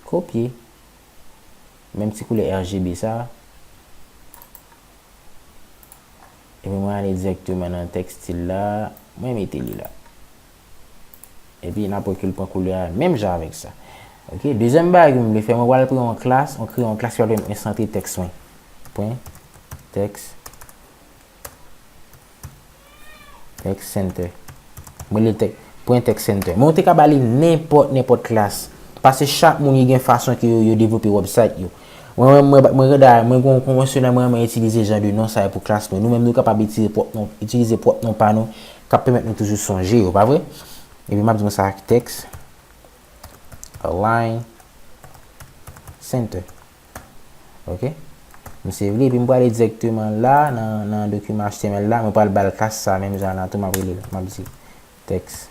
kopye menm ti koulè R G B sa. Epi mwen ale dirèkteman nan tèks teal la, mwen mete li la. Epi n ap wè ke l pran koulè a menm jan avèk sa. Ok, dezyèm bagay ke m vle fè, mwen pral kreye yon klas, mwen kreye yon klas ki pral pèmèt mwen santre tèks mwen. Pwen tèks Text Center. Mwen li tek, pwen Text Center. Men w te ka ba li nenpòt, nenpòt klas. Paske chak moun yo gen fason ke yo, yo devlope website yo. Mwen, mwen, mwen, mwen, mwen, mwen gen yon konvansyonèl, mwen, mwen itilize jan de non sa yo pou klas nou. Nou menm, nou kapab itilize pwòp non, itilize pwòp non pa nou, k ap pèmèt nou toujou sonje yo, pa vre? Epi m ap di nou sa, Text Align Center. Ok? M save li, epi m prale dirèkteman la, nan, nan dokiman H T M L la, mwen pral ba l klas sa, menm jan an tou, m ap rele l. M ap di Text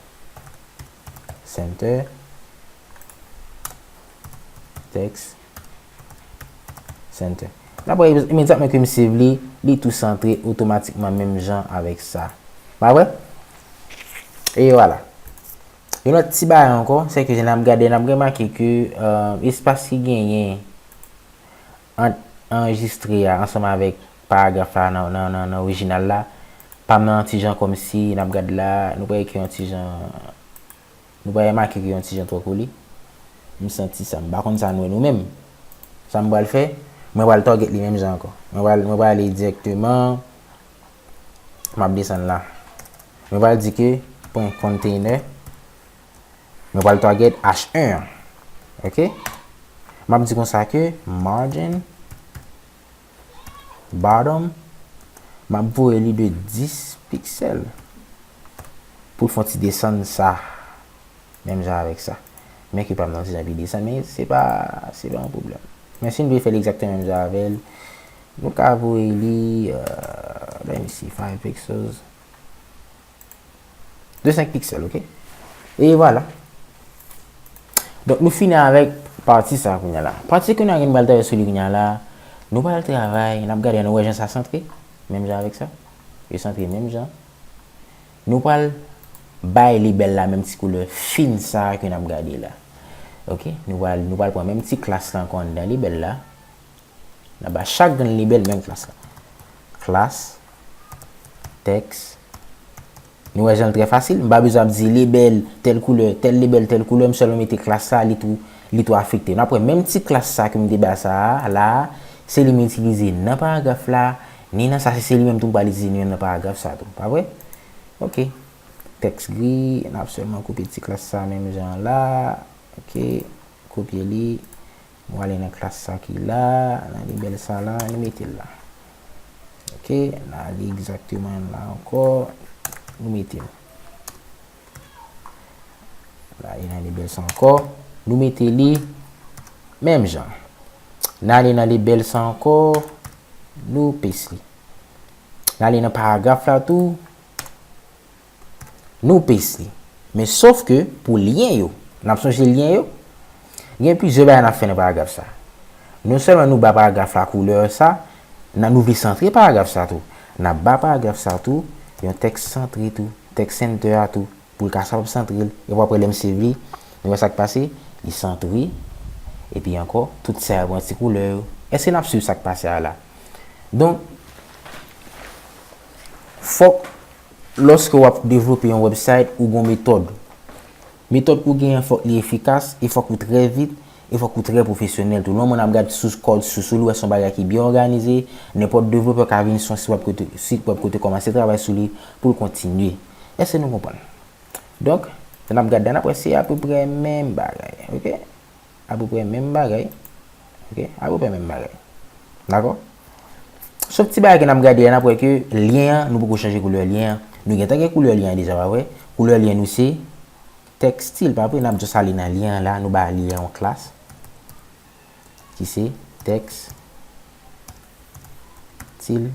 Center. Text Center. N ap wè imedyatman ke m save li, li tou santre otomatikman menm jan avèk sa. Pa vre? E vwala. Yon lòt ti bagay ankò, se ke lè n ap gade, n ap remake ke, euh, espas ki genyen ant anrejistre a ansanm avèk paragraf la nan, nan, nan, nan orijinal la, pa m nan yon ti jan kòmsi n ap gade la, nou pral ekri yon ti jan, nou pral remake ke yon ti jan twò kole. M santi sa, m pa konn sa nou wè nou menm. Sa m pral fè, mwen pral target li menm jan ankò. Mwen pral, mwen pral ale dirèkteman, m ap desann la. Mwen pral di ke pwen container, mwen pral target H one an. Ok? M ap di konsa ke margin bottom, m ap voye li de dis piksèl pou l fè yon ti desann sa. Menm jan avèk sa. Men ke pa m nan ti jan pi desann, men se pa, se pa yon pwoblèm. Men si n vle fè l egzakteman menm jan avè l, nou ka voye li, euh, let me see, five pixels. De senk piksèl, ok? E vwala. Donk, nou fini avèk pati sa kounye a la. Pati ke nou gen pral travay sou li kounye a la, nou pral travay, n ap gade, nou wè jan sa santre, menm jan avèk sa. Yo santre menm jan. Nou pral bay label la menm ti koulè fin sa ke n ap gade la. Ok? Nou pral, nou pral pran menm ti klas la ankò anndan label la. N ap ba chak grenn label menm klas la. Klas, tèks. Nou wè jan l trè fasil. M pa bezwen ap di label tèl koulè, tèl label tèl koulè, m sèlman mete klas la, li tou, li tou afekte. N ap wè menm ti klas sa ke m te ba sa a, la a, se li m itilize nan paragraf la, ni nan sa, se, se li menm tou m pral itilize ni nan paragraf sa tou. Pa vre? Ok. Tèks gri, n ap sèlman kopye ti klas sa menm jan la. Ok. Kopye li. Nou ale nan klas sa ki la, nan label sa la, nou mete l la. Ok, n ale egzakteman la ankò, nou mete l. N ale nan label sa ankò, nou mete li menm jan. N ale nan label sa ankò, nou paste li. N ale nan paragraf la tou, nou paste li. Men sof ke pou lyen yo, n ap sonje lyen yo, gen plizyè bagay n ap fè nan paragraf sa. Non sèlman nou ba paragraf la koulè sa, n a, nou vle santre paragraf sa tou. N ap ba paragraf sa tou yon tèks santre tou, tèks center a tou, pou l ka kapab santre l. Epi apre lè m save li, nou wè sa k pase, li santre. Epi ankò, tout sa yo pran ti koulè yo. Èske n ap swiv sa k pase a la? Donk, fòk Lòske w ap devlope yon website, ou gon metòd. Metòd ke w genyen fòk li efikas, e fòk ou trè vit, e fòk ou trè pwofesyonèl tou. Lè yon moun ap gad sou kòd sous ou, li wè se yon bagay ki byen òganize, nenpòt devlopè ka vin sou yon sit wèb kote, sit wèb kote kòmanse travay sou li pou l kontinye. Èske nou konprann? Donk, lè n ap gade la, n ap wè se apeprè menm bagay, ok? Apeprè menm bagay. Ok? Apeprè menm bagay. Dakò? Sof ti bagay ke n ap gade a, n ap wè ke lyen an, nou poko chanje koulè lyen an. Nou gentan gen koulè lyen an deja, pa vre? Koulè lyen nou se tèks stil, pa vre? N ap just ale nan lyen an la, nou ba lyen an yon klas ki se tèks stil.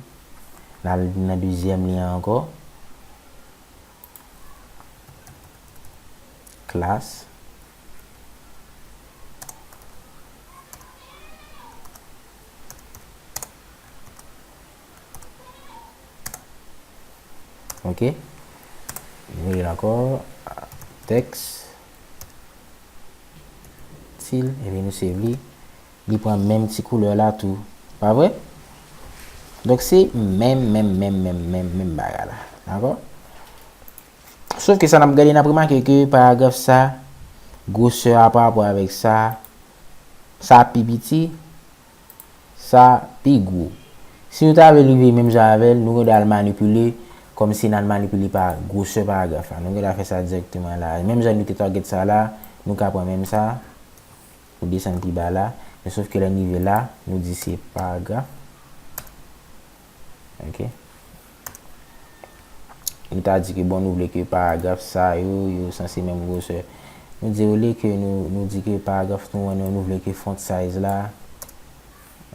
N al nan dezyèm lyen an ankò. Klas. Ok. Nou rele l ankò. Tèks. Stil. Epi nou save li. Li pran menm ti koulè la tou. Pa vre? Donk, se menm, menm, menm, menm, menm, menm bagay la. Dakò? Sof ke sa n ap gade, n ap remake ke paragraf sa, gwosè a pa rapò avèk sa, sa pi piti, sa pi gwo. Si nou ta vle rive menm jan avè l, nou gen dwa al manipile, kòmsi n al manipile pa gwosè paragraf la. Nou gen dwa fè sa dirèkteman la. Menm jan nou te target sa la, nou ka pran menm sa. Ou desann pi ba la, men sof ke lè n rive la, nou di se paragraf. Ok. Nou ta di ke, bon, nou vle ke paragraf sa yo, yo sanse menm gwosè. Nou di olye ke nou, nou di ke paragraf nou an, nou vle ke font size la.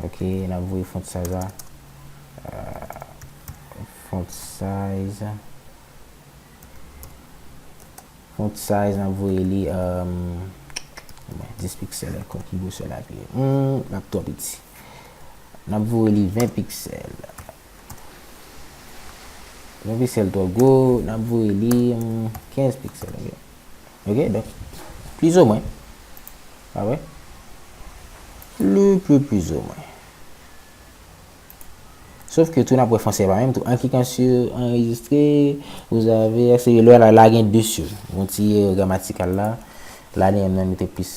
Ok, n ap voye font size la. Euh, font size. Font size, n ap voye li, euh, bon, dis piksèl ankò, ki gwosè l ap ye? Hmm, l ap twò piti. N ap voye li ven piksèl. Ven piksèl twò gwo, n ap voye li, hmm, kenz piksèl, ok. Ok, donk, plizoumwen. Pa vre? Le plus, plizoumwen. Sof ke tou n ap wè franse pa menm tou. En cliquant sur enregistrer, vous avez accès. Lè la, la gen de sur. Yon ti erè gramatikal la. La, li menm li te plis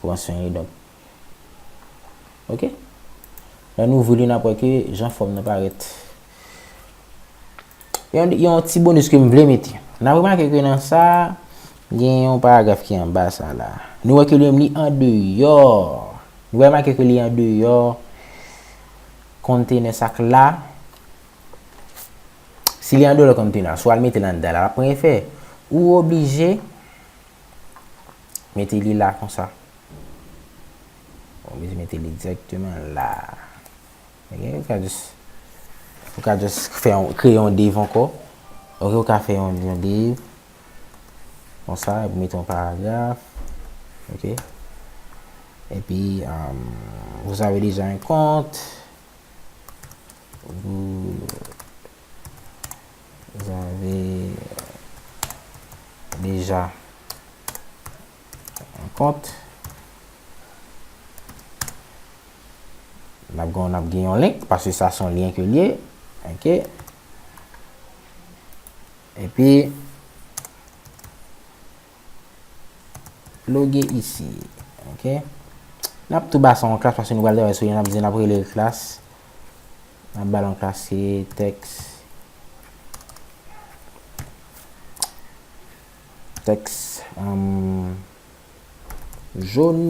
pran swen li, donk. Ok? Lè n ouvri li, n ap wè ke jan fòm nan parèt. Yon, yon ti bonis ke m vle mete. N ap remake ke nan sa, gen yon paragraf ki anba sa la. Nou wè ke li menm li andeyò. Nou remake ke li andeyò kontenè sa k la. Si li andeyò kontenè a, si w al mete l anndan la, l ap pran efè. Ou oblije mete li la konsa. Ou oblije mete li dirèkteman la. Ok, ou ka just, ou ka just fè yon, kreye yon div ankò. Ok, ou ka fè yon, yon div. Konsa, epi mete yon paragraf. Ok. Epi, um, vous avez déjà un compte. Vous, vous avez déjà un compte. N ap gen, n ap gen yon link, paske sa se yon lyen ke l ye. Ok. Epi, loge isi. Ok. N ap tou ba sa yon klas, paske nou pral travay sou li, n ap di n ap rele l klas. N ap ba l yon klas ki tèks, tèks, um, jòn.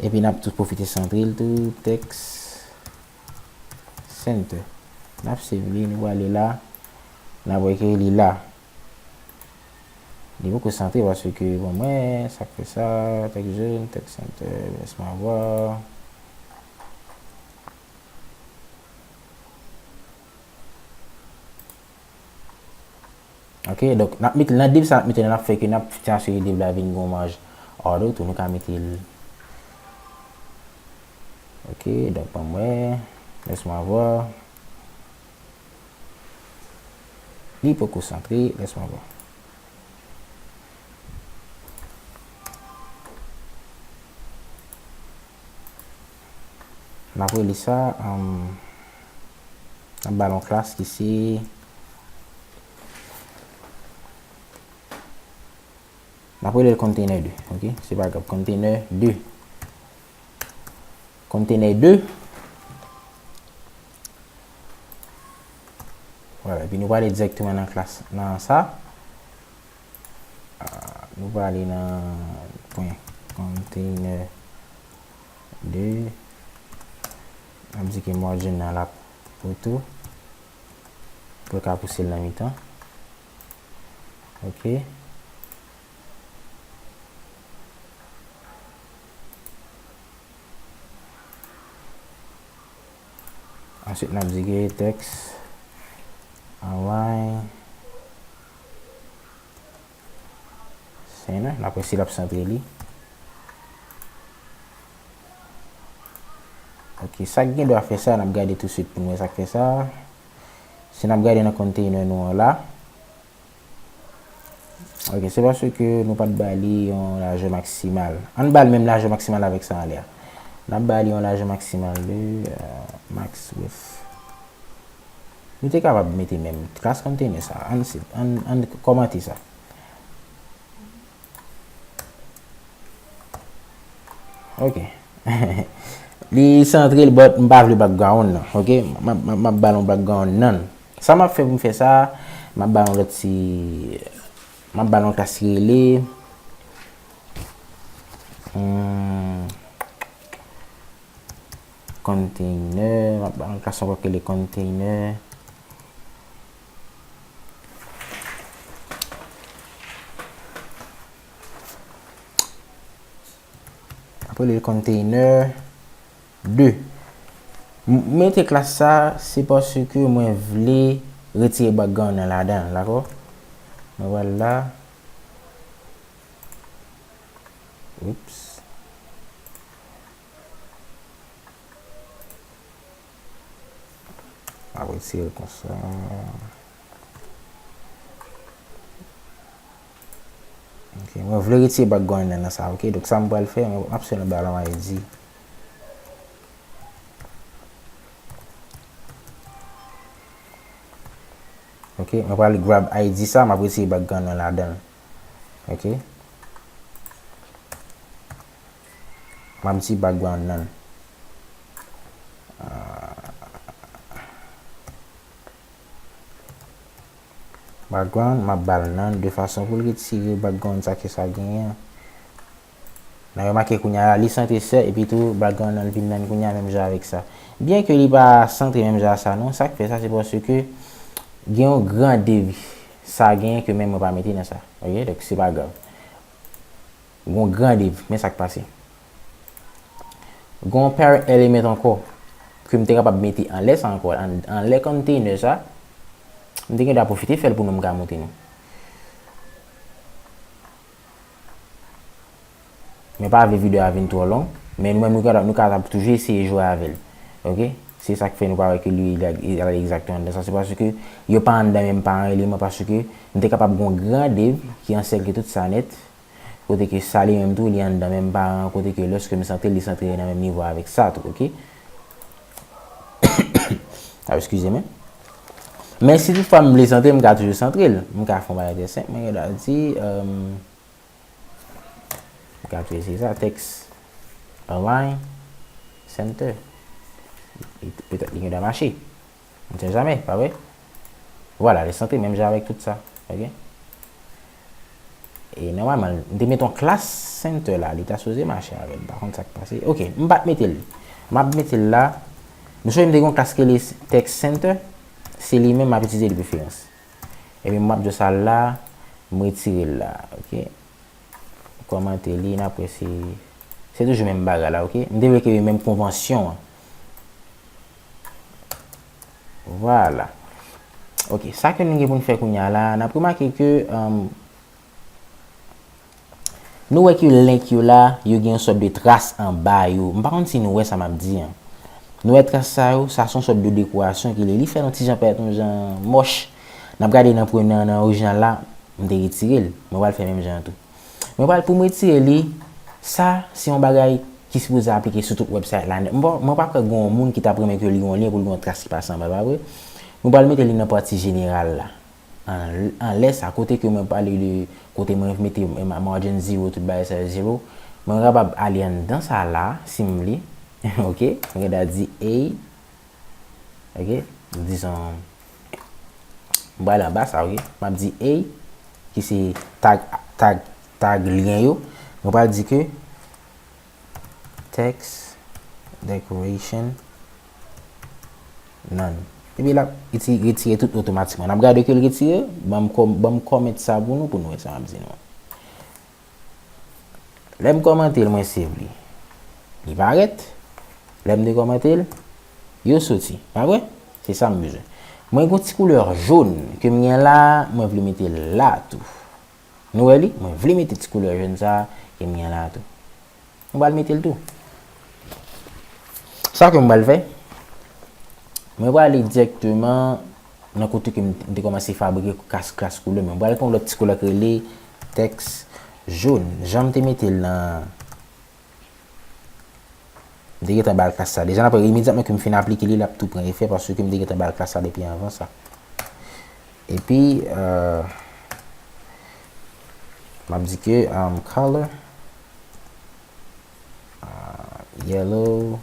Epi n ap tou pwofite santre l tou, tèks center. N ap save li, nou prale la, n ap wè ke li la. Li poko santre paske, bon, mwen, sa k fè sa, tèks jòn, tèks center, laisse-moi voir. Ok, donk, n ap mete l nan div sa, n ap mete l, n ap fè ke n ap fè asire div la vin gon maj order tou, nou ka mete l. Ok, donk, ban m wè, laisse-moi voir. Li poko santre, laisse-moi voir. N ap rele sa, um, n ap ba l yon klas ki se, n ap rele l container de, ok? Se pa grav, container de. Container de. Vwala, epi nou prale dirèkteman nan klas, nan sa. Ah, nou prale nan pwen container de. N ap di ke margin nan l ap auto. Pou l ka pouse l nan mitan. Ok. Answit, n ap di ke tèks align center, n ap wè si l ap santre li. Ok, sa k gen dwa fè sa, n ap gade tousuit pou n wè sa k fè sa. Si n ap gade nan container nou an la, ok, se paske nou pa t ba li yon lajè maksimal. Ann ba l menm lajè maksimal avèk sa anlè a. N ap ba li yon lajè maksimal de, euh, max width. Nou te kapab mete menm klas container sa. Ann, ann, ann kòmante sa. Ok. Li santre l, but m pa vle background nan. Ok? M ap, m ap, m ap ba l yon background nan. Sa m ap fè pou m fè sa, m ap ba l yon lòt ti, m ap ba l yon klas ki rele, hmm, container, m ap ba l yon klas ankò ki rele container. Apre li container de. M mete klas sa, se paske mwen vle retire background nan ladan l, dakò? Mwen pral la. Oops. A retire l konsa. N ap retire l konsa. Ok, mwen vle retire background nan sa, ok? Donk sa m pral fè, mwen ap sèlman ba l yon I D. Ok, mwen pral grab I D sa, m ap retire background nan ladan l. Ok? M ap di background nan. Ah. Background, m ap ba l none de fason pou l retire background sa ke sa genyen an. N a remake kounye a la, li santre sè, epi tou background nan vin none kounye a menm jan avèk sa. Byen ke li pa santre menm jan a sa non, sa k fè sa se paske gen yon gran div sa genyen ke menm mwen pa mete nan sa. Ok, donk se pa grav. Gon gran div, men sa k pase. Gon parent element ankò ke m te kapab mete anlè sa ankò, an, anlè container sa. M te gen dwa pwofite fè l pou nou, m ka montre nou. Men pa vle videyo a vin twò long, men nou menm nou ka, nou ka toujou eseye jwe avè l. Ok? Se sa k fè nou pa wè ke li, li, li egzakteman nan sa. Se paske yo pa anndan menm paran eleman, paske m te kapab gon gran div ki ansèkle tout sa nèt. Kote ke sa li menm tou, li anndan menm paran an, kote ke lòske m santre l, li santre nan menm nivo avèk sa tou, ok? Ah, eskize mwen. Men si toutfwa m vle santre l, m ka toujou santre l. M ka fè yon bagay trè senp, mwen gen dwa di, euh, m ka toujou eseye sa, text align center. Petèt li gen dwa mache. On sait jamais, pa vre? Vwala, li santre menm jan avèk tout sa. Ok? E nòmalman, m te mete yon klas center la, li ta sipoze mache avè l. M pa konn sa k pase. Ok, m pa t mete l. M ap mete l la. Nou sonje m te gen yon klas ki rele text center. Se li menm m ap itilize de preferans. Epi m ap just al la, m retire l la. Ok? Kòmante li, n ap wè si se toujou menm bagay la, ok? M te vle ke menm konvansyon an. Vwala. Ok, sa ke nou gen pou n fè kounye a la, n ap remake ke, um, nou wè ke link yo la, yo gen yon sòt de tras anba yo. M pa konn si nou wè sa m ap di an. Nou wè tras sa yo, sa se yon sòt de dekorasyon ki li, li fè yon ti jan parèt yon jan mòch. N ap gade nan premye, nan orijinal la, m te retire l. Mwen pral fè menm jan an tou. Mwen pral, pou m retire li, sa se yon bagay ki sipoze aplike sou tout website la nèt. Mwen pa, mwen pa kwè gen yon moun ki t ap renmen ke li gen yon lyen pou l gen yon tras ki pase anba, pa vre? Mwen pral mete li nan pati jeneral la. An, anlè sa, kote ke mwen pale de, kote mwen mete ma-, margin zero, tout bagay sa yo zero, mwen kapab ale anndan sa la, si m vle. Ok? Mwen gen dwa di A, ok? Dizon, m pral anba sa, ok? M ap di A, ki se tag, tag, tag lyen yo. Mwen pral di ke text decoration none. Epi l ap iti-, retire tout otomatikman. N ap gade ke l retire, ban m kòm-, ban m kòmante sa pou nou, pou nou wè sa m ap di nou an. Lè m kòmante l, mwen save li. Li parèt. Lè m dekòmante l, yo soti. Pa vre? Se sa m bezwen. Mwen gen yon ti koulè jòn ke m gen la, mwen vle mete l la tou. Nou wè li? Mwen vle mete ti koulè jòn sa ke m gen la tou. Mwen pral mete l tou. Sa ke mwen pral fè, mwen pral ale dirèkteman nan kote ke m te kòmanse fabrike klas, klas koulè mwen. Mwen pral pran lòt ti koulè ki rele text jaune. Jan m te mete l nan, m te gentan ba l klas sa. Deja, apre, imedyatman ke m fin aplike li, l ap tou pran efè paske m te gentan ba l klas sa depi anvan sa. Epi, euh, m ap di ke, um, color, uh, yellow,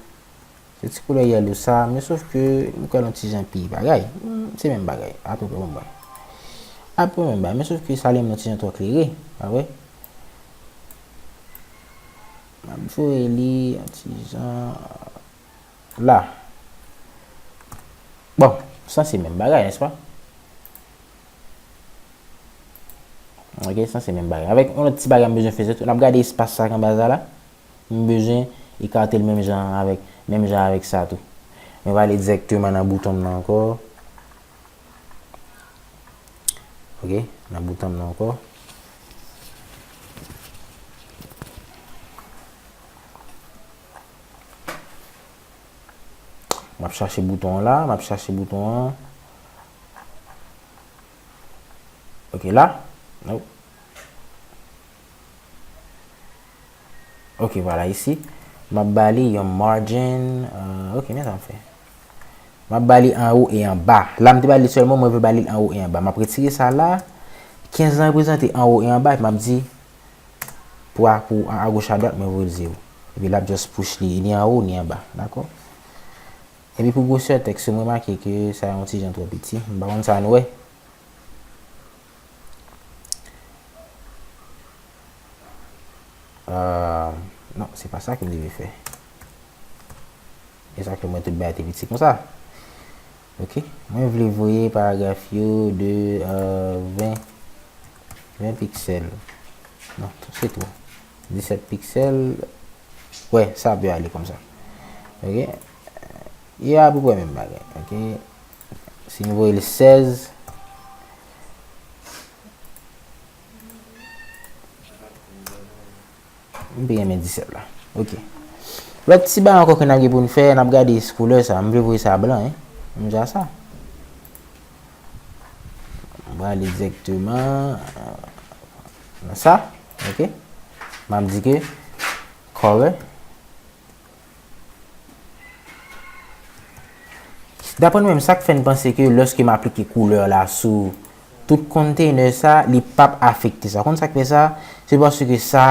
se ti koulè yellow sa, men sof ke m kwè l yon ti jan pi bagay. Hmm, se menm bagay, apeprè menm bagay. Apeprè menm bagay, men sof ke sa li menm yon ti jan twò klere, pa vre? M ap voye li yon ti jan la. Bon, sanse menm bagay, nèspa? Ok, sanse menm bagay. Avèk yon lòt ti bagay m bezwen fè, se tou, n ap gade espas sa k anba sa la. M bezwen ekate l menm jan avèk, menm jan avèk sa tou. Mwen va ale dirèkteman nan bouton m nan ankò. Ok, nan bouton m nan ankò. M ap chache bouton an la, m ap chache bouton an. Ok, la. Non. Ok, vwala isi. M ap ba li yon margin. Euh, ok, men sa m fè. M ap ba li anwo e anba. La, m te ba li sèlman, mwen vle ba li anwo e anba. M ap retire sa la. Kenz lan reprezante anwo e anba, epi m ap di pou a, pou a, agoch adwat, mwen voye l zewo. Epi l ap just push li, ni anwo, ni anba. Dakò? Epi pou gwosè tèks yo, m remake ke sa yon ti jan twò piti. M pa konn sa nou wè. Euh, non, se pa sa ke m te vle fè. E sa ke mwen tout bagay te piti konsa. Ok. Mwen vle voye paragraf yo de euh, ven, ven piksèl. Non, se twò. Disèt piksèl. Wè, sa ap ale konsa. Ok. E apeprè menm bagay. Ok. Si nou voye l sèz, m pi renmen disèt la. Ok. Lòt ti bagay ankò ke n ap gen pou n fè, n ap gade koulè sa. M vle voye sa blan, hein. M di sa. M prale dirèkteman euh, nan sa. Ok. M ap di ke color. Daprè nou menm, sa k fè n panse ke lòske m aplike koulè la sou tout container sa, li p ap afekte sa. Ou konn sa k fè sa? Se paske sa,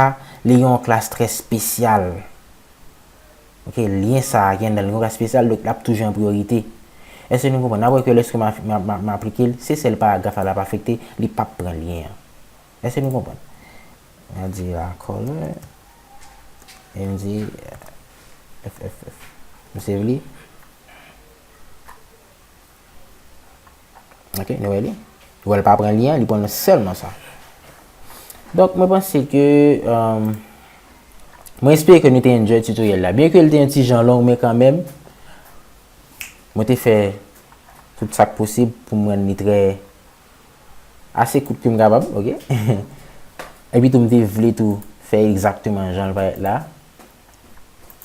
li gen yon klas trè espesyal. Ok, lyen sa a gen nan li yon klas espesyal, donk l ap toujou an priyorite. Èske nou konprann? N ap wè ke lòske m a- m a- m a- m aplike l, se sèl paragraf la l ap afekte, li p ap pran lyen an. Èske nou konprann? M a di la color, e m di F F F. M save li. Ok, nou wè li? Ou wè l pa pran lyen, li pran sèlman sa. Donk, mwen panse ke, euh, mwen espere ke nou te enjoy tutorial la. Byen ke l te yon ti jan long, men kanmenm, mwen te fè tout sa k posib pou m rann li trè ase kout ke m kapab, ok? Epi tou, m te vle tou fè egzakteman jan l parèt la.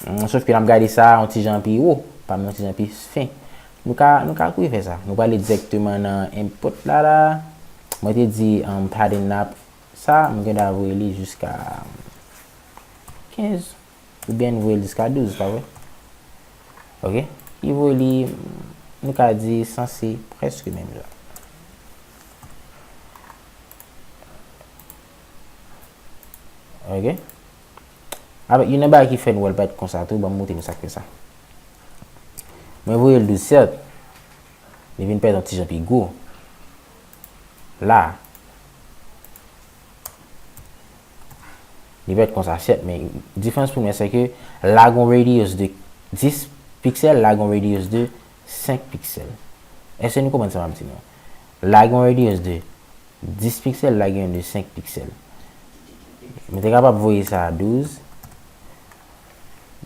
Mm, sof ke n ap gade sa yon ti jan pi wo, pa yon ti jan pi fen. Nou ka, nou ka kouri fè sa. Nou prale dirèkteman nan input la la. Mwen te di um, pattern nap sa, m gen dwa voye li jiska kenz. Oubyen n voye l jiska douz, pa vre? Ok. Li voye li, nou ka di, sanse prèske menm jan. Ok. Avèk youn nan bagay ki fè n wè l parèt konsa tou, ban m montre nou sa k fè sa. Mwen voye l douz, sèt. Li vin parèt yon ti jan pi gwo. La. Li parèt konsa, sèt, men diferans pou mwen, se ke la gon radius de dis piksèl, la gon radius de senk piksèl. Èske nou konprann sa m ap di nou? La gon radius de dis piksèl, la gen de senk piksèl. Mwen te kapab voye sa a douz,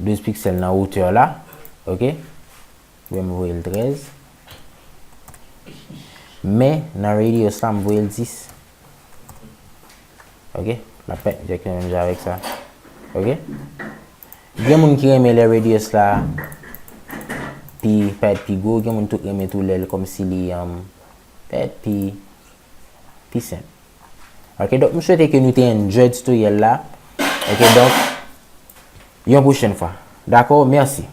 douz piksèl nan wotè la, ok? Oubyen mwen voye l trèz. Men, nan radius la, m voye l dis. Ok? L ap fèt dirèkteman menm jan avèk sa. Ok? Gen moun ki renmen lè radius la pi, parèt pi gwo, gen moun tou renmen tou lè l kòmsi li, um, parèt pi, pi senp. Ok, donk, m swete ke nou te enjoy tutorial la. Ok, donk, yon pwochèn fwa. Dakò? Mèsi.